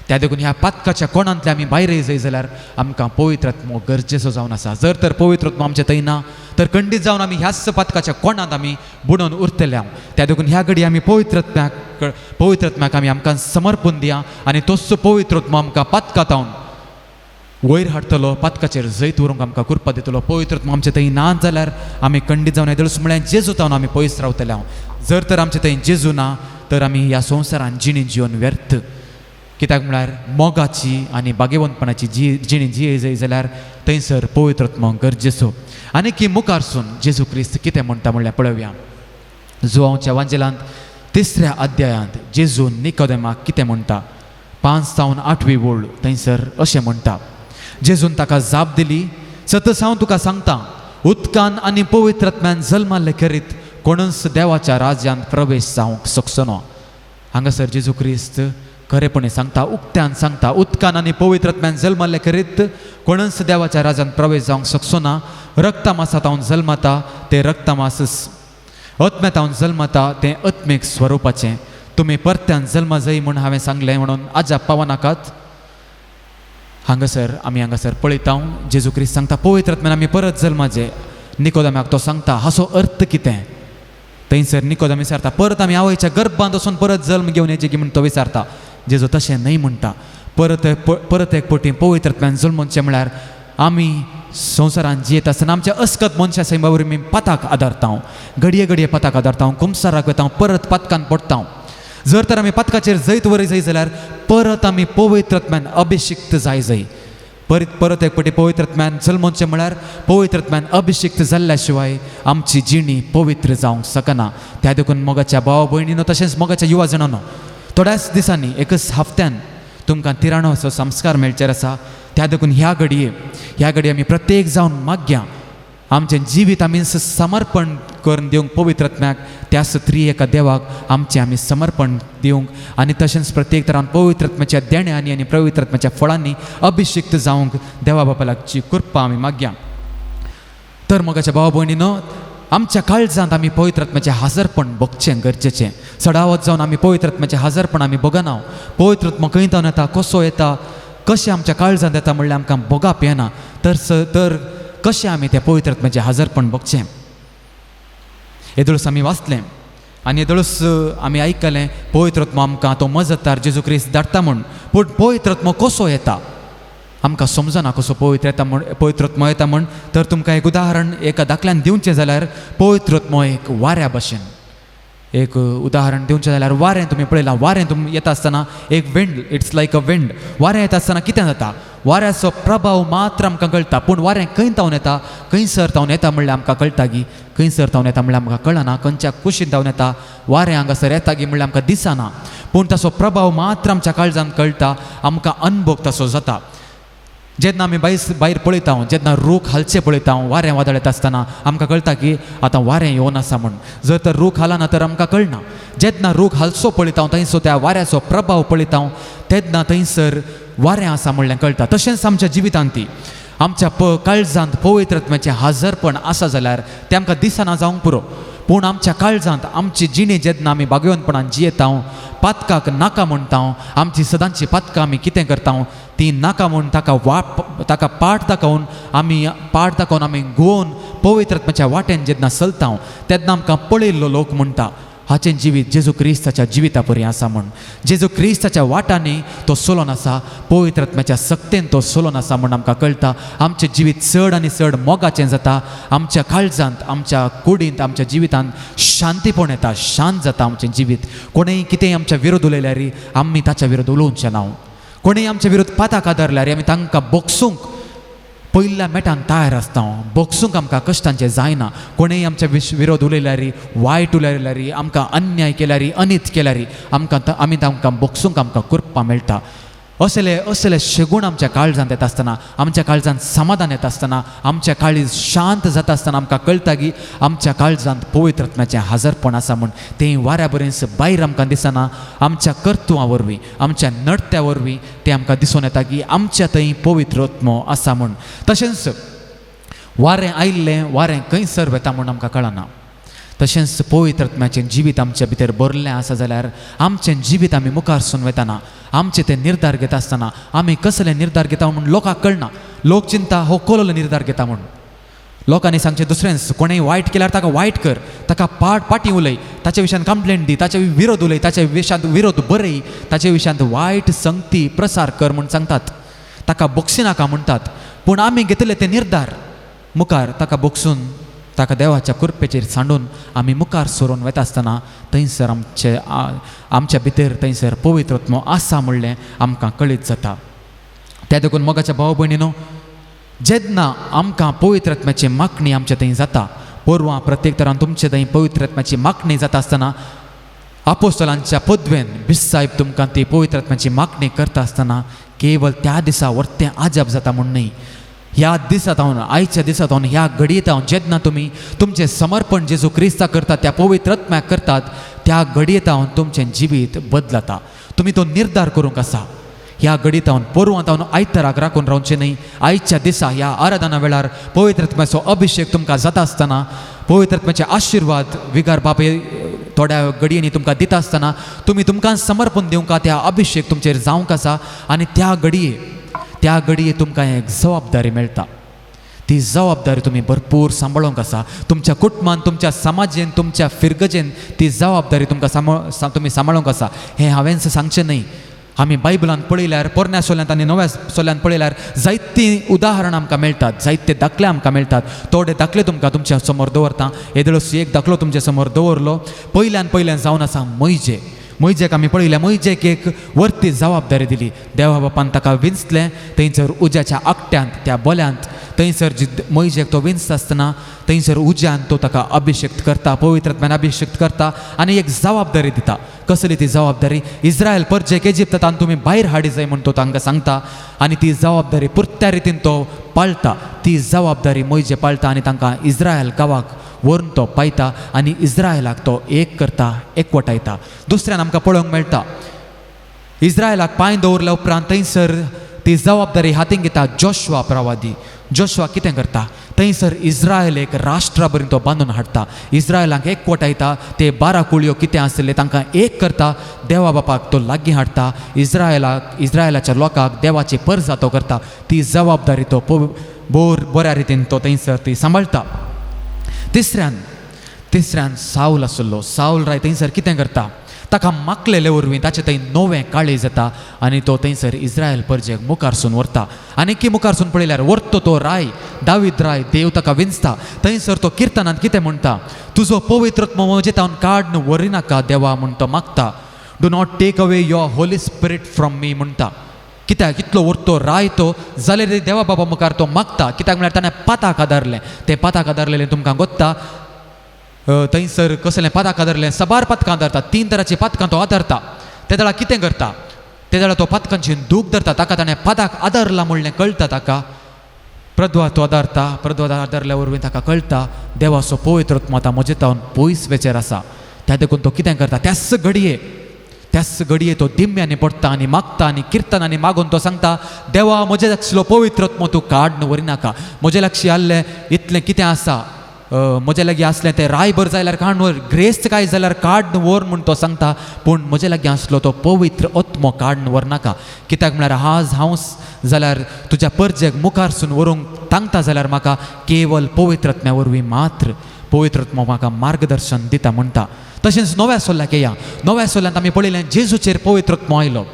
S5: त्या देखून ह्या पातकाच्या कोणांतल्या आमी भायर येय जाल्यार आमकां पवित्र आत्मो गरजेचो जावन आसा. जर तर पवित्र आत्मो आमचे थंय ना तर खंडीत जावन आमी ह्याच पातकाच्या कोणांत आमी बुडोवन उरतले हांव. त्या देखून ह्या घडी आमी पवित्र आत्म्याक आमी आमकां समर्पण दिया आनी तोच पवित्र आत्मो आमकां पातकातावन वयर हाडटलो, पातकाचेर जैत व्हरूंक आमकां कृपा दितलो. पवित्र आत्मो आमचे थंय ना जाल्यार आमी खंडीत जावन येदोळच म्हळ्यार जेजू तावन आमी पयस रावतले हांव. जर तर आमचे थंय जेजू ना तर आमी ह्या संवसारान जिणी जिवन व्यर्थ. कित्याक म्हळ्यार मोगाची आनी भाग्यवंतपणाची जी जिणी जिये जाय जाल्यार थंयसर पवित्र आत्मो गरजेचो. आनी की मुखारसून जेजू क्रिस्त कितें म्हणटा म्हणल्यार पळोवया. जुवांवच्या वांजेलांत 3 अध्यायांत जेजू निकोदेमाक कितें म्हणटा, 5 सावन 8वी ओळ थंयसर अशें म्हणटा. जेजून ताका जाप दिली, सतस हांव तुका सांगता, उदकान आनी पवित्र आत्म्यान जल्माल्ले खेरीत कोणूच देवाच्या राज्यांत प्रवेश जावंक शकचो ना. हांगासर जेजू क्रिस्त खरेपणी सांगता, उक्त्यान सांगता, उदकान आनी पवित्र आत्म्यान जल्माल्ले खेरीत कोणूच देवाच्या राज्यांत प्रवेश जावंक शकचो ना. रक्तमासांत जल्मता तें रक्तमास, आत्म्यांत जल्मता तें आत्मीक स्वरुपाचें. तुमी परत्यान जल्मा जाय म्हूण हांवें सांगलें म्हणून आजाप पावनाकात. हांगासर आमी हांगासर पळयता जेजू क्रिस्त सांगता पवित्र आत्म्यान आमी परत जल्माचे. निकोदेमाक तो सांगता हाचो अर्थ कितें. थंयसर निकोदेम विचारता परत आमी आवयच्या गर्भांत वचून परत जल्म घेवन येचे की म्हूण तो विचारता. जेजू तशें न्हय म्हणटा. परत परत एक पटी पवित्र आत्म्यान जल्मचें म्हळ्यार आमी संवसारान जियेत आसतना आमच्या अस्कत मनशा सैमा वरवीं आमी पाताक आदारता, घडये घडये पाताक आदारता, कुमसाराक वता, परत पातकान पडटा. जर तर आमी पातकाचेर जैत वरी जाय जाल्यार परत आमी पवित्र आत्म्यान अभिषिक्त जाय जाय. परत परत एक पटी पवित्र आत्म्यान जल्मचें म्हळ्यार पवित्र आत्म्यान अभिषिक्त जाल्ल्या शिवाय आमची जिणी पवित्र जावंक शकना. त्या देखून मोगाच्या भाव भयणीनो तशेंच मोगाच्या युवा जाणांनो, थोड्याच दिसांनी एकच हफ्त्यान तुमकां तिराणो संस्कार मेळचेर आसा. त्या देखून ह्या घडये आमी प्रत्येक जावन मागया आमचें जिवीत आमी समर्पण करून दिवंक पवित्र आत्म्याक, त्याच त्रिएका देवाक आमचें आमी समर्पण दिवंक आनी तशेंच प्रत्येक तरान पवित्र आत्म्याच्या देण्यांनी आनी पवित्र आत्म्याच्या फळांनी अभिषिक्त जावंक देवा बापाची कृपा आमी मागया. तर मोगाच्या भाव भयणीनो, आमच्या काळजांत आमी पवित्र आत्म्याचें हाजरपण भोगचें गरजेचें. सडावत जावन आमी पवित्र आत्म्याचें हाजरपण आमी भोगना. पवित्र आत्मो खंय तावन येता, कसो येता, कशें आमच्या काळजांत येता म्हणल्यार आमकां भोगप येना. तर कशें आमी तें पवित्र आत्म्याचें हाजरपण भोगचें. येदोळस आमी वाचलें आनी येदोळस आमी आयकलें पवित्र आत्मो आमकां तो मजतदार जेजू क्रिस्त धाडटा म्हूण. पूण पवित्र आत्मो कसो येता आमकां समजना कसो पवित्र येता म्हूण, पवित्र आत्मो येता म्हूण. तर तुमकां एक उदाहरण एका दाखल्यान दिवचें जाल्यार पवित्र आत्मो एक वाऱ्या भशेन. एक उदाहरण दिवचें जाल्यार वारें तुमी पळयलां, वारें तुमी येता आसतना एक wind, it's like a wind. वारें येता आसतना कितें जाता, वाऱ्याचो प्रभाव मात्र आमकां कळटा, पूण वारें खंय तावन येता, खंयसर तावन येता म्हणल्यार आमकां कळटा गी, खंयसर तावन येता म्हणल्यार आमकां कळना, खंयच्या कुशीन तावन येता वारें हांगासर येता गी म्हणल्यार आमकां दिसना, पूण ताचो प्रभाव मात्र आमच्या काळजान कळटा, आमकां अनुभव ताचो जाता. जेन्ना आमी भायर पळयता, जेन्ना रूख हालचे पळयता, वारें वादळ येता आसतना आमकां कळटा की आतां वारें येवन आसा म्हूण. जर तर रूख हालना तर आमकां कळना. जेन्ना रूख हालचो पळयता थंयसर त्या वाऱ्याचो प्रभाव पळयता तेन्ना थंयसर वारें आसा म्हणल्यार कळटा. तशेंच आमच्या जिवितांत ती आमच्या काळजांत पवित्र आत्म्याचें हाजरपण आसा जाल्यार तें आमकां दिसना जावंक पुरो, पूण आमच्या काळजांत आमची जिणे जेन्ना आमी भाग्यवंतपणान जियेता, पातकाक नाका म्हणटा, आमची सदांची पातकां आमी कितें करता ती नाका म्हूण ताका ताका पाठ दाखोवन आमी गोवन पवित्र आत्म्याच्या वाटेन जेन्ना चलता तेन्ना आमकां पळयल्लो लोक म्हणटा हाचें जिवीत जेजू क्रिस्ताच्या जिविता परी आसा म्हूण. जेजू क्रिस्ताच्या वाटांनी तो सोलोन आसा, पवित्र आत्म्याच्या सक्तेन तो सोलोन आसा म्हूण आमकां कळटा. आमचें जिवीत चड आनी चड मोगाचें जाता, आमच्या काळजांत, आमच्या कुडींत, आमच्या जिवितांत शांतीपण येता, शांत जाता आमचें जिवीत. कोणेय कितेंय आमच्या विरोध उलयल्यार आमी ताच्या विरोध उलोवचें ना, कोणेय आमच्या विरोध पाताक आदारल्यार आमी तांकां बोगसूंक पयल्या मेटान तयार आसता, बोगसूंक आमकां कश्टांचें जायना. कोणेय आमच्या विरोध उलयल्यार, वायट उलयल्यार, आमकां अन्याय केल्यार, अनीत केल्यार आमकां आमी तांकां बोगसूंक आमकां कृपा मेळटा. असले असले शेगूण आमच्या काळजांत येता आसतना, आमच्या काळजांत समाधान येता आसतना, आमच्या काळीज शांत जाता आसतना आमकां कळटा की आमच्या काळजांत पवित्र आत्म्याचें हाजरपण आसा म्हूण. तें वाऱ्या बरेंच भायर आमकां दिसना, आमच्या कर्तुवां वरवीं, आमच्या नडत्या वरवीं तें आमकां दिसून येता की आमच्या थंय पवित्र आत्मो आसा म्हूण. तशेंच वारें आयिल्लें वारें खंयसर वता म्हूण आमकां कळना. तशेंच पवित्र आत्म्याचें जिवीत आमच्या भितर भरलें आसा जाल्यार आमचें जिवीत आमी मुखार सून वतना, आमचे ते निर्धार घेता आसतना आमी कसले निर्धार घेता म्हूण लोकांक कळना. लोक चिंता हो कोलो निर्धार घेता म्हूण. लोकांनी सांगचें दुसऱ्यांच, कोणेंय वायट केल्यार ताका वायट कर, ताका पाटी उलय, ताच्या विशयान कंप्लेंट दी, ताच्या विरोध उलय, ताच्या विशयांत विरोध बरय, ताच्या विशयांत वायट संगती प्रसार कर म्हूण सांगतात, ताका बोगसिनाका म्हणटात. पूण आमी घेतले ते निर्धार मुखार ताका बोगसून, ताका देवाच्या कृपेचेर सांडून आमी मुखार सरून वता आसतना थंयसर आमचे आमच्या भितर थंयसर पवित्र आत्मो आसा म्हणलें आमकां कळीत जाता. त्या देखून मोगाच्या भाव भयणीनो, जेन्ना आमकां पवित्र आत्म्याची मागणी आमच्या थंय जाता, पोरवां प्रत्येक तरान तुमचे थंय पवित्र आत्म्याची मागणी जाता आसतना आपोस्तलांच्या पदवेन बिस्साहेब तुमकां ती पवित्र आत्म्याची मागणी करता आसतना केवळ त्या दिसा वर्तें आजाप जाता म्हूण न्हय, ह्या दिसात हांव, आयच्या दिसात हांव, ह्या घडयेत हांव जेन्ना तुमी तुमचें समर्पण जेजू क्रिस्ताक करतात, त्या पवित्र आत्म्याक करतात, त्या घडयेत हांव तुमचें जिवीत बदलता. तुमी तो निर्धार करूंक आसा. ह्या घडयेत हांव पोरवांत हांव आयताराक राखून रावचें न्हय. आयच्या दिसा ह्या आराधना वेळार पवित्र आत्म्याचो अभिशेक तुमकां जाता आसतना, पवित्र आत्म्याचे आशिर्वाद विगार बापे थोड्या घडयेंनी तुमकां दिता आसतना तुमी तुमकां समर्पण दिवंक त्या अभिशेक तुमचेर जावंक आसा. आनी त्या घडये तुमकां एक जबाबदारी मेळटा. ती जबाबदारी तुमी भरपूर सांबाळूंक आसा. तुमच्या कुटुंबान, तुमच्या समाजेन, तुमच्या फिरगजेन ती जबाबदारी तुमकां तुमी सांबाळूंक आसा. हें हांवें सांगचें न्हय. आमी बायबलान पळयल्यार, पोरण्या सोल्यांत आनी नव्या सोल्यांत पळयल्यार जायतीं उदाहरणां आमकां मेळटात, जायते दाखले आमकां मेळटात. थोडे दाखले तुमकां तुमच्या समोर दवरता. येदोळच एक दाखलो तुमच्या समोर दवरलो. पयल्यान पयल्यान जावन आसा मोयजे. मोयजेक आमी पळयल्या, मोयजेक एक वर्ती जबाबदारी दिली. देवा बापान ताका विंचलें. थंयसर उज्याच्या आकट्यांत, त्या बोल्यांत थंयसर मोयजेक तो विंचता आसतना थंयसर उज्यान तो ताका अभिशेक करता, पवित्र आत्म्यान अभिशेक करता आनी एक जबाबदारी दिता. कसली ती जबाबदारी? इस्रायल परजेक इजिप्तांत तुमी भायर हाडी जाय म्हूण तो तांकां सांगता आनी ती जबाबदारी पुरत्या रितीन तो पाळटा. ती जबाबदारी मोयजे पाळटा आनी तांकां इस्रायल गांवाक व्हरून तो पायता आनी इस्रायलाक तो एक करता, एकवटायता. दुसऱ्यान आमकां पळोवंक मेळटा, इस्रायलाक पांय दवरल्या उपरांत थंयसर ती जबाबदारी हातीन घेता जोशुआ प्रवादी. जोशुआ कितें करता? थंयसर इस्रायल एक राष्ट्रा बरी तो बांदून हाडटा, इस्रायलाक एकवटायता. ते 12 कुळयो कितें आसले तांकां एक करता, देवा बापाक तो लागीं हाडटा, इस्रायलाक, इस्रायलाच्या लोकांक देवाची परजा तो करता. ती जबाबदारी तो बऱ्या रितीन तो थंयसर ती सांबाळटा. तिसऱ्यान सावल आसलो. सावल राय थंयसर कितें करता? ताका मागलेले वरवीं ताचें थंय नवें काळीज जाता आनी तो थंयसर इस्रायल परजेक मुखारसून व्हरता. आनी की मुखारसून पळयल्यार व्हरतो तो राय, दावीद राय, देव ताका विंचता. थंयसर तो किर्तनांत कितें म्हणटा? तुजो पवित्र आत्मो म्हजे तावन काड व्हरिनाका देवा म्हूण तो मागता. Do not take away your holy spirit from me म्हणटा. कित्याक इतलो व्हरतो राय तो जाल्यार देवा बाबा मुखार तो मागता. कित्याक म्हळ्यार ताणें पाताक आदारलें. तें पाताक आदारलेलें तुमकां गोत्ता. थंयसर कसलें पाताक आदारलें? साबार पातकां आदारता. 3 तरांची पातकां तो आदारता. ते वेळार कितें करता? ते वेळार तो पातकांची दूख धरता. ताका ताणें पाताक आदारला म्हणलें कळटा ताका. प्रद्वा तो आदारता. प्रद्वा आदारल्या वरवीं ताका कळटा देवाचो पवित्र आत्मो आतां म्हजे तावन पयस वेचेर आसा. त्या देखून तो कितें करता? त्याच घडये तो दिम्यांनी पडटा आनी मागता आनी किर्तनांनी मागून तो सांगता, देवा म्हजे लागशिल्लो पवित्र आत्मो तूं काड व्हरिनाका. म्हजे लागशी आसलें इतलें कितें आसा, म्हजे लागीं आसलें तें रायभर जाल्यार काड व्हर, ग्रेस्त काय जाल्यार काड व्हर म्हूण तो सांगता. पूण म्हजे लागीं आसलो तो पवित्र आत्मो काड व्हरनाका. कित्याक म्हळ्यार आज हांव जाल्यार तुज्या परजेक मुखारसून व्हरूंक तांकता जाल्यार म्हाका केवल पवित्र आत्म्या वरवीं मात्र पवित्र आत्मो म्हाका मार्गदर्शन दिता म्हणटा. तशेंच नव्या सोल्ल्याक येया. नव्या सोल्यांत आमी पळयलें जेजूचेर पवित्र आत्मो आयलो.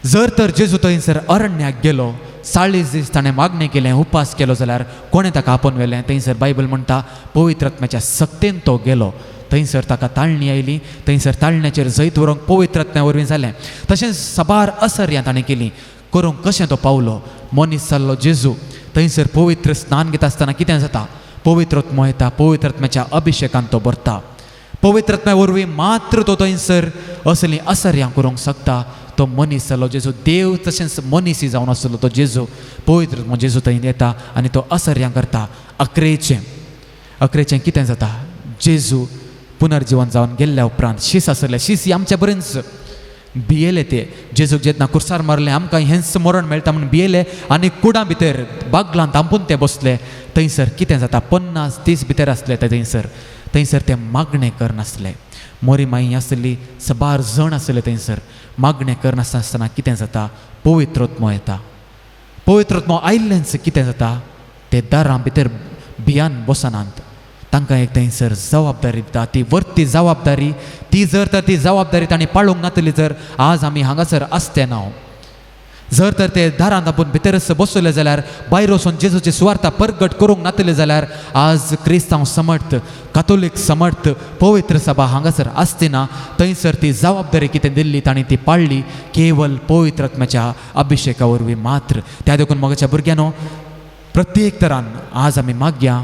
S5: जर तर जेजू थंयसर अरण्याक गेलो, 40 दीस ताणें मागणें केलें, उपास केलो जाल्यार कोणें ताका आपोवन व्हेलें? थंयसर बायबल म्हणटा पवित्र आत्म्याच्या सक्तेन तो गेलो. थंयसर ताका ताळणी आयली. थंयसर ताळण्याचेर जैत व्हरूंक पवित्र आत्म्या वरवीं जालें. तशेंच साबार असर्यां ताणें केलीं. करूंक कशें तो पावलो? मनीस जाल्लो जेजू थंयसर पवित्र स्नान घेता आसतना कितें जाता? पवित्र आत्मो येता. पवित्र आत्म्याच्या अभिशेकान तो भरता. पवित्र आत्म्या वरवीं मात्र तो थंयसर असलीं असर्यां करूंक शकता. तो मनीस जालो जेजू, देव तशेंच मनीस जावन आसलो तो जेजू. पवित्र जेजू थंय येता आनी तो असर्यां करता. अकरेचें अकरेचें कितें जाता, जेजू पुनर्जिवन जावन गेल्ल्या उपरांत शीस आसलें, शीस ही आमच्या बरेंच भियेले ते. जेजूक जेन्ना कुर्सार मारलें आमकां हेंच मरण मेळटा म्हणून भियेले आनी कुडां भितर बागलां धांपून ते बसले. थंयसर कितें जाता, 50 दीस भितर आसले ते थंयसर. थंयसर ते मागणें करनासले. मोरी माई आसली, सबार जण आसले थंयसर. मागणें करनासतना कितें जाता, पवित्रोत्मो येता. पवित्रोत्मो आयिल्लेंच कितें जाता, ते दारां भितर भियान बसनात. तांकां एक थंयसर जबाबदारी दिता, ती वर्ती जबाबदारी. ती जर तर ती जबाबदारी तांणी पाळूंक नातली जर आज आमी हांगासर आसते ना. जर तर ते दारांत आपूण भितरच बसले जाल्यार, भायर वचून जेजूची सुवार्ता परगट करूंक नातले जाल्यार आज क्रिस्तांव समर्थ, कातोलीक समर्थ, पवित्र सभा हांगासर आसती ना. थंयसर ती जबाबदारी कितें दिल्ली तांणी ती पाळ्ळी केवल पवित्र आत्म्याच्या अभिशेका वरवीं मात्र. त्या देखून मोगाच्या भुरग्यांनो, प्रत्येक तरान आज आमी मागया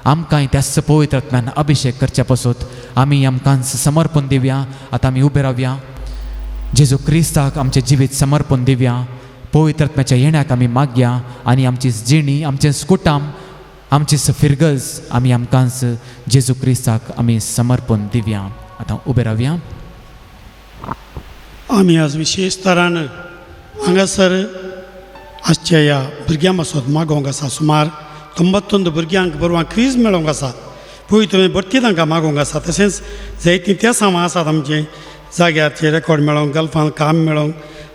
S5: आमकांय त्याच पवित्र आत्म्यान अभिशेक करच्या पासून आमी आमकांच समर्पण दिवया. आतां आमी उबे रावया, जेजू क्रिस्ताक आमचें जिवीत समर्पण दिवया. पवित्र आत्म्याच्या येण्याक आमी मागया आनी आमची जिणी, आमचें स्कुटाम, आमची फिरगज आमी आमकांच जेजू क्रिस्ताक आमी समर्पण दिवया. आतां उबे रावया.
S6: आमी आज विशेष तरान हांगासर आजच्या ह्या भुरग्यां पासत मागोवंक आसा. सुमार 91 भुरग्यांक बरवा क्रीज मेळोवंक आसा. पळय तुवें भरती तांकां मागोवंक आसा. तशेंच जायतीं तेसांव आसात आमचें जाग्याचे रेकॉर्ड मेळोवंक, गल्फान काम मेळोवंक,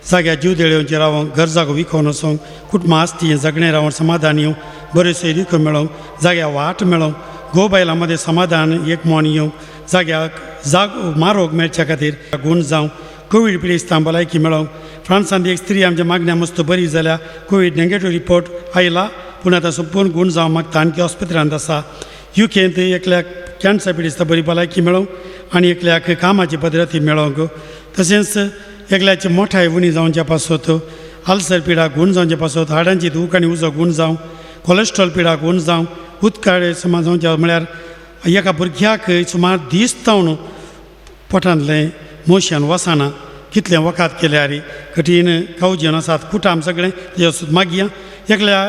S6: जाग्यार जीव देळेवचे रावोंक, घर जागो विकोवन वचोंक, कुटुंबां आसती जगणें रावोन समाधान येवंक, बऱ्यो सोयरिको मेळोवंक, जाग्यार वाट मेळोवंक, घोव बायलां मदें समाधान एक मन येवंक, जाग्याक जाग मारोग मेळच्या खातीर गूण जावं, कोवीड पिडेस्तां भलायकी मेळोवंक. फ्रांसांत एक स्त्री आमच्या मागण्या मस्त बरी जाल्या, कोवीड नेगेटीव रिपोर्ट आयला पूण आतां संपूर्ण गूण जावं मागता, आणखी हॉस्पिटलांत आसा. युकेंत एकल्याक कॅन्सर पिडेस्तां बरी भलायकी मेळोवंक आनी एकल्याक कामाची पद्दती मेळोवंक. तशेंच एकल्याची मोठाय उणी जावच्या पासत, आल्सर पिडा गूण जावचे पासत, हाडांची दूख आनी उजो गूण जावं, कोलेस्ट्रॉल पिडा गूण जावं, उदकाळे सुमार जावच्या म्हळ्यार एका भुरग्याक सुमार दीस जावन पोटांतलें मोशन वचना, कितलें वखद केल्यार कठीण कवजेन आसात, कुटाम सगळें तेजे सुद्दां मागया. एकल्या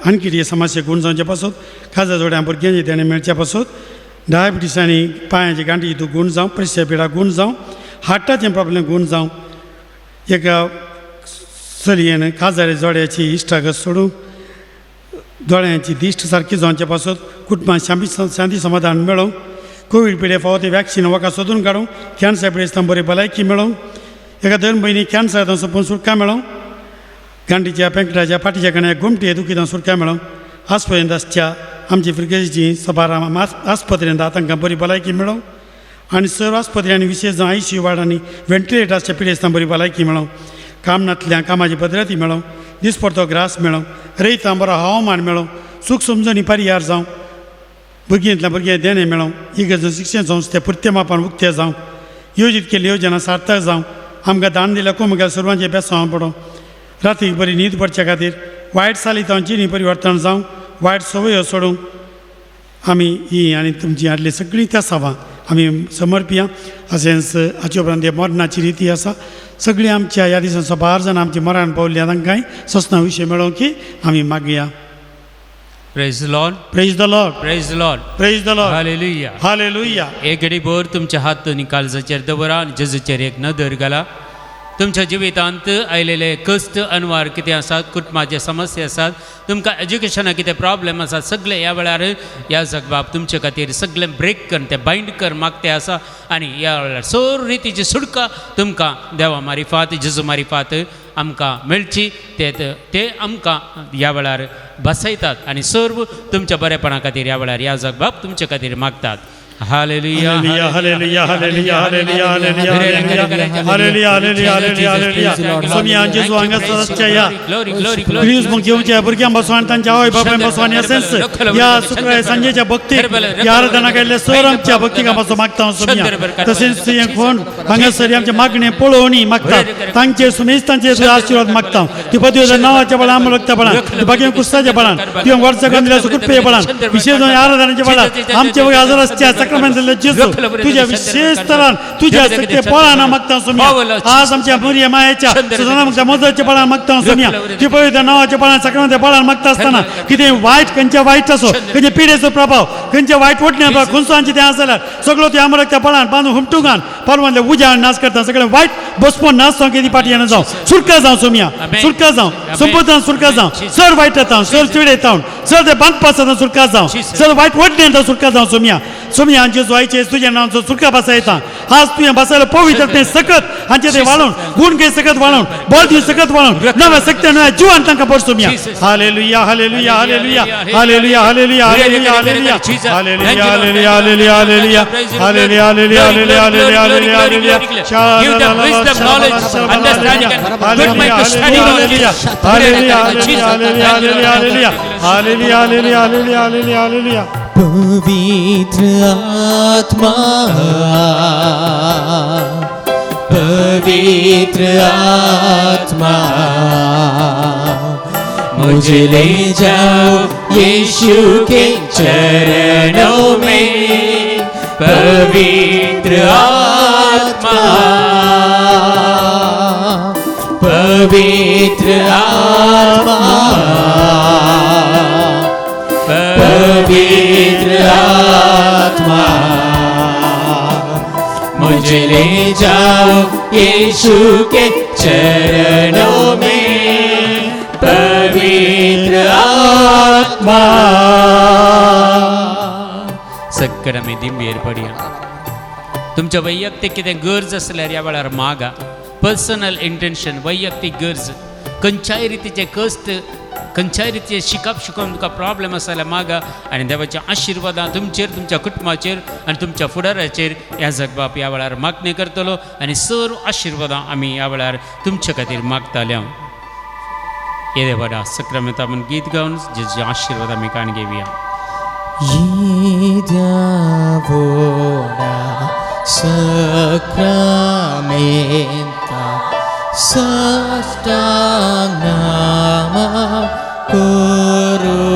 S6: आणखी ती समस्या गूण जावचे पासत, खाजा जोड्या भुरग्यांचे देणें मेळचे पासत, डायबिटीस आनी पांयाची गांठी हितून गूण जावं, प्रेशर पिडा गूण जावं, हार्टाचें प्रॉब्लेम गूण जावं. एका चलयेन काजारे जोड्याची इश्टागत सोडूंक, दोळ्यांची दिश्ट सारकी जावचे पासत, कुटुंबान शांती समाधान मेळोवंक, कोवीड पिडे फावो ते वॅक्सिन वखद सोदून काडूंक, कॅन्सर पिडेस्तांक बरी भलायकी मेळोवंक, एका दोन म्हयने कॅन्सर सोंपून सुटका मेळोवंक, गांठीच्या पेंकटाच्या फाटीच्या कण्या गोमटे दुखीतां सुटका मेळोवंक. आजपर्यंत आसच्या आमची फिरगेची सबार आस्पत्रेंत तांकां बरी भलायकी मेळोवंक आनी सर्व आस्पत्रे आनी विशेश जावन आयसीयू वार्ड आनी व्हेंटिलेटर आसच्या पिडेस्तांक बरी भलायकी मेळोवंक, काम नातल्या कामाची पद्दती मेळोवंक, दिसपडतो ग्रास मेळोवंक, रयतां बरो हवामान मेळोवंक, सूख समजणी परियार जावं, भुरग्यांतल्या भुरग्यांक देणें मेळोवंक, इगर्ज शिक्षण संस्थे पुरते मापान उक्ते जावं, योजीत केल्ली योजना सार्थक जावं, आमकां दान दिल्या कोमगाल सर्वांचें बेसांव पडों, रातीक बरी न्हीद पडच्या खातीर वायट सालितां जिणी परिवर्तन जावं, वायट संवयो सोडूंक आमी ही आनी तुमची हाडली सगळीं तेसावां आमी समर्पिया. अशेंच हाचे उपरांत मरणाची रिती आसा. सगळीं आमच्या ह्या दिसां सबार जाणां आमची मरण पावल्या तांकांय सस्ना विशय मेळोवंक की आमी मागया.
S3: Praise the Lord.
S6: Praise the Lord.
S3: Praise the Lord.
S6: Praise the Lord.
S3: Hallelujah.
S6: Hallelujah.
S3: एक घडीभर तुमच्या हात काळजाचेर दवरा आनी जेजूचेर एक नदर घाला. तुमच्या जिवितांत आयलेले कश्ट अनवार कितें आसात, कुटुंबाचे समस्या आसात, तुमकां एज्युकेशनाक कितें प्रॉब्लेम आसात, सगळे ह्या वेळार ह्या जगबाब तुमचे खातीर सगळें ब्रेक कर, तें बायंड कर मागते आसा आनी ह्या वेळार सोर रितीची सुटका तुमकां देवा मारिफात, जेजू मारिफात आमकां मेळची. ते ते आमकां ह्या वेळार बसयतात आनी सर्व तुमच्या बरेपणा खातीर ह्या वेळार ह्या जगबाब तुमचे खातीर मागतात. Hallelujah.
S6: Hallelujah, hallelujah, hallelujah, hallelujah, hallelujah, hallelujah, hallelujah, hallelujah. स्वामी जेजू हांगासरच्या ह्या क्रिज मग घेवच्या भुरग्यां बसून आनी तांच्या आवय बापाय बसून आनी अशेंच ह्या शुक्रार सांजेच्या भक्तीक ह्या आराधना केल्ल्या सर आमच्या भक्तीक पासून मागता स्वामी. तशेंच हें कोण हांगासर आमचे मागणें पळोवणी मागता, तांचे सुमेज तांचे आशिर्वाद मागता. ती पदवी नांवाच्या बळान, आमलकच्या बळान, ती बाकी कुस्ताच्या बळान, ती वर्सा गंदल्या कृपे बळान, विशेष आराधनाच्या बळान आमचे हजर आसच्या सक्रमेंत जेजू तुज्या विशेष तरान तुज्या शक्ती बळान मागता सोम्या आज आमच्या मरिया मायेच्या सुजाना मागता मदतच्या बळान मागता सोम्या ती पवित्र नावाच्या बळान सक्रमेंत बळान मागता आसतना कितें वायट खंयच्या वायट असो खंयच्या पिडेचो प्रभाव खंयच्या वायट ओडण्या प्रभाव खंयचो तें आसा जाल्यार सगळो ते आमराक त्या बळान बांदून हुमटुंगान पालवांतल्या उज्यान नाश करता सगळें वायट बसपोन नाश जावं कितें पाटी येना जावं सुरका जावं सोम्या सुरका जावं संबोधन सुरका जावं सर वायट येता सर चिड येता सर ते बांदपास जाता सुरका जावं सर वायट ओडणे येता सुरका जावं सोम्या सोम्या हांचे जोयचे तुज्या नांवाचो सुरका बसा येता आज तुवें बसायला पवित्र तें सकत हांचे ते वाळोवन गुण घे सकत वाळोवन बळ दिव सकत वाळोवन नव्या शक्ती नव्या जिवान तांकां बळ Saumya hallelujah hallelujah hallelujah hallelujah hallelujah hallelujah hallelujah hallelujah hallelujah hallelujah hallelujah hallelujah hallelujah hallelujah hallelujah hallelujah
S3: Give them wisdom, knowledge, understanding, and good mind to study, Lord Jesus.
S6: Hallelujah hallelujah hallelujah hallelujah hallelujah hallelujah hallelujah hallelujah hallelujah
S1: पवित्र आत्मा पवित्र आत्मा मुझे ले जाओ यीशु K चरणों में पवित्र आत्मा पवित्र आत्मा पवित्र आत्मा मुझे ले जाओ यीशु के चरणों में पवित्र आत्मा।
S3: सगळ्या आमी दिंबेर पडया। तुमच्या वैयक्तीक कितें गरज आसल्यार ह्या वेळार मागा। पर्सनल इंटेन्शन वैयक्तीक गरज खंयच्याय रितीचें कश्ट खंयच्याय रितीचें शिकप शिकोवन तुका प्रॉब्लेम आसा जाल्यार मागा आनी देवाच्या आशिर्वादां तुमचेर तुमच्या कुटुंबाचेर आनी तुमच्या फुडाराचेर ह्या जगबाप ह्या वेळार मागणी करतलो आनी सर्व आशिर्वादां आमी ह्या वेळार तुमचे खातीर मागताले। येदे व्हडा सक्रामेंता म्हूण गीत गावन जेजूचे आशिर्वाद आमी काण घेवया।
S1: येद्या सक्रामेंता साष्टांग नामा करूया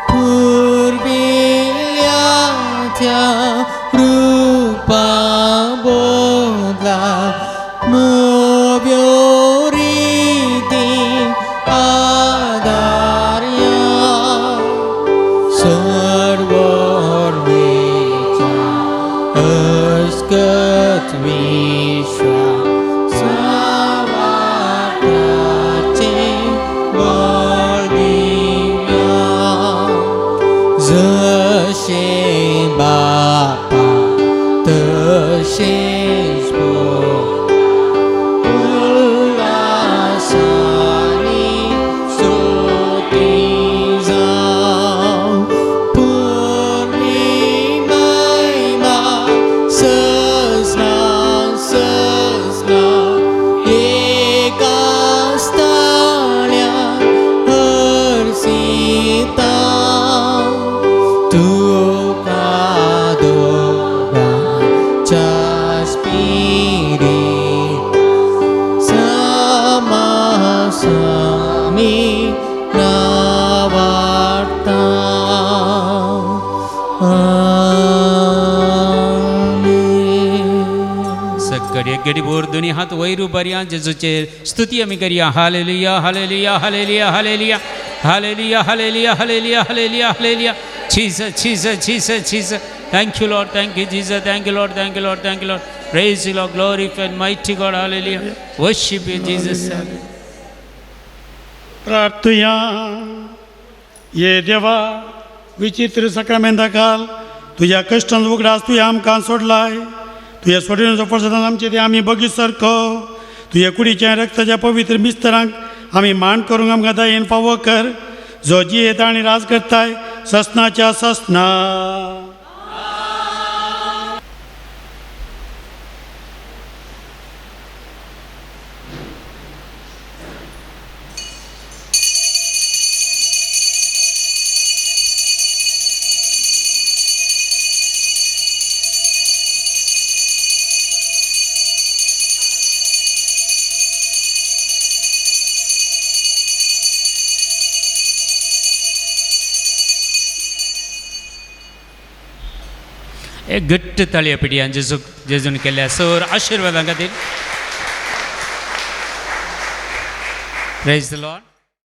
S1: पुर्विल्ल्या त्या रूपा बदला नव्यो रिती आदारया सर्वोर्वेच्या अस्कत विश्वा सावाटाचे बळ दिव्या जशें बापा तशेंच उल्हासांनी स्तुती जावं पुर्णी महिमा सजना सजना एका स्थान्या हर्षिता तुका दोगांच्या स्पिरिट समासामी नावाडता। आमेन।
S3: सगळे गडी बोर दोनी हात वयर उबारया जेजूचेर स्तुती आमी करया। Hallelujah hallelujah hallelujah hallelujah hallelujah hallelujah hallelujah hallelujah hallelujah Jesus Jesus Jesus Jesus. Thank you Lord, thank you Jesus, thank you Lord, thank you Lord, thank you Lord. Praise you Lord, glorify and mighty God. Hallelujah. Worship you Jesus.
S6: प्रार्थुया ये देवा विचित्र सक्रामेंता काल तुज्या कश्टान उगडास तुवें आमकां सोडलाय तुज्या सोडिल्लो प्रसादान आमचे ते आमी बगीत सारको तुज्या कुडीच्या रक्ताच्या पवित्र मिस्तरांक आमी मान करूंक आमकां दयेन फावो कर जो जियेता आनी राज करताय ससनाच्या ससना।
S3: एक घट्ट ताळया पिटयान जेजूक जेजून केल्ल्या सर आशिर्वादां खातीर. Praise the Lord.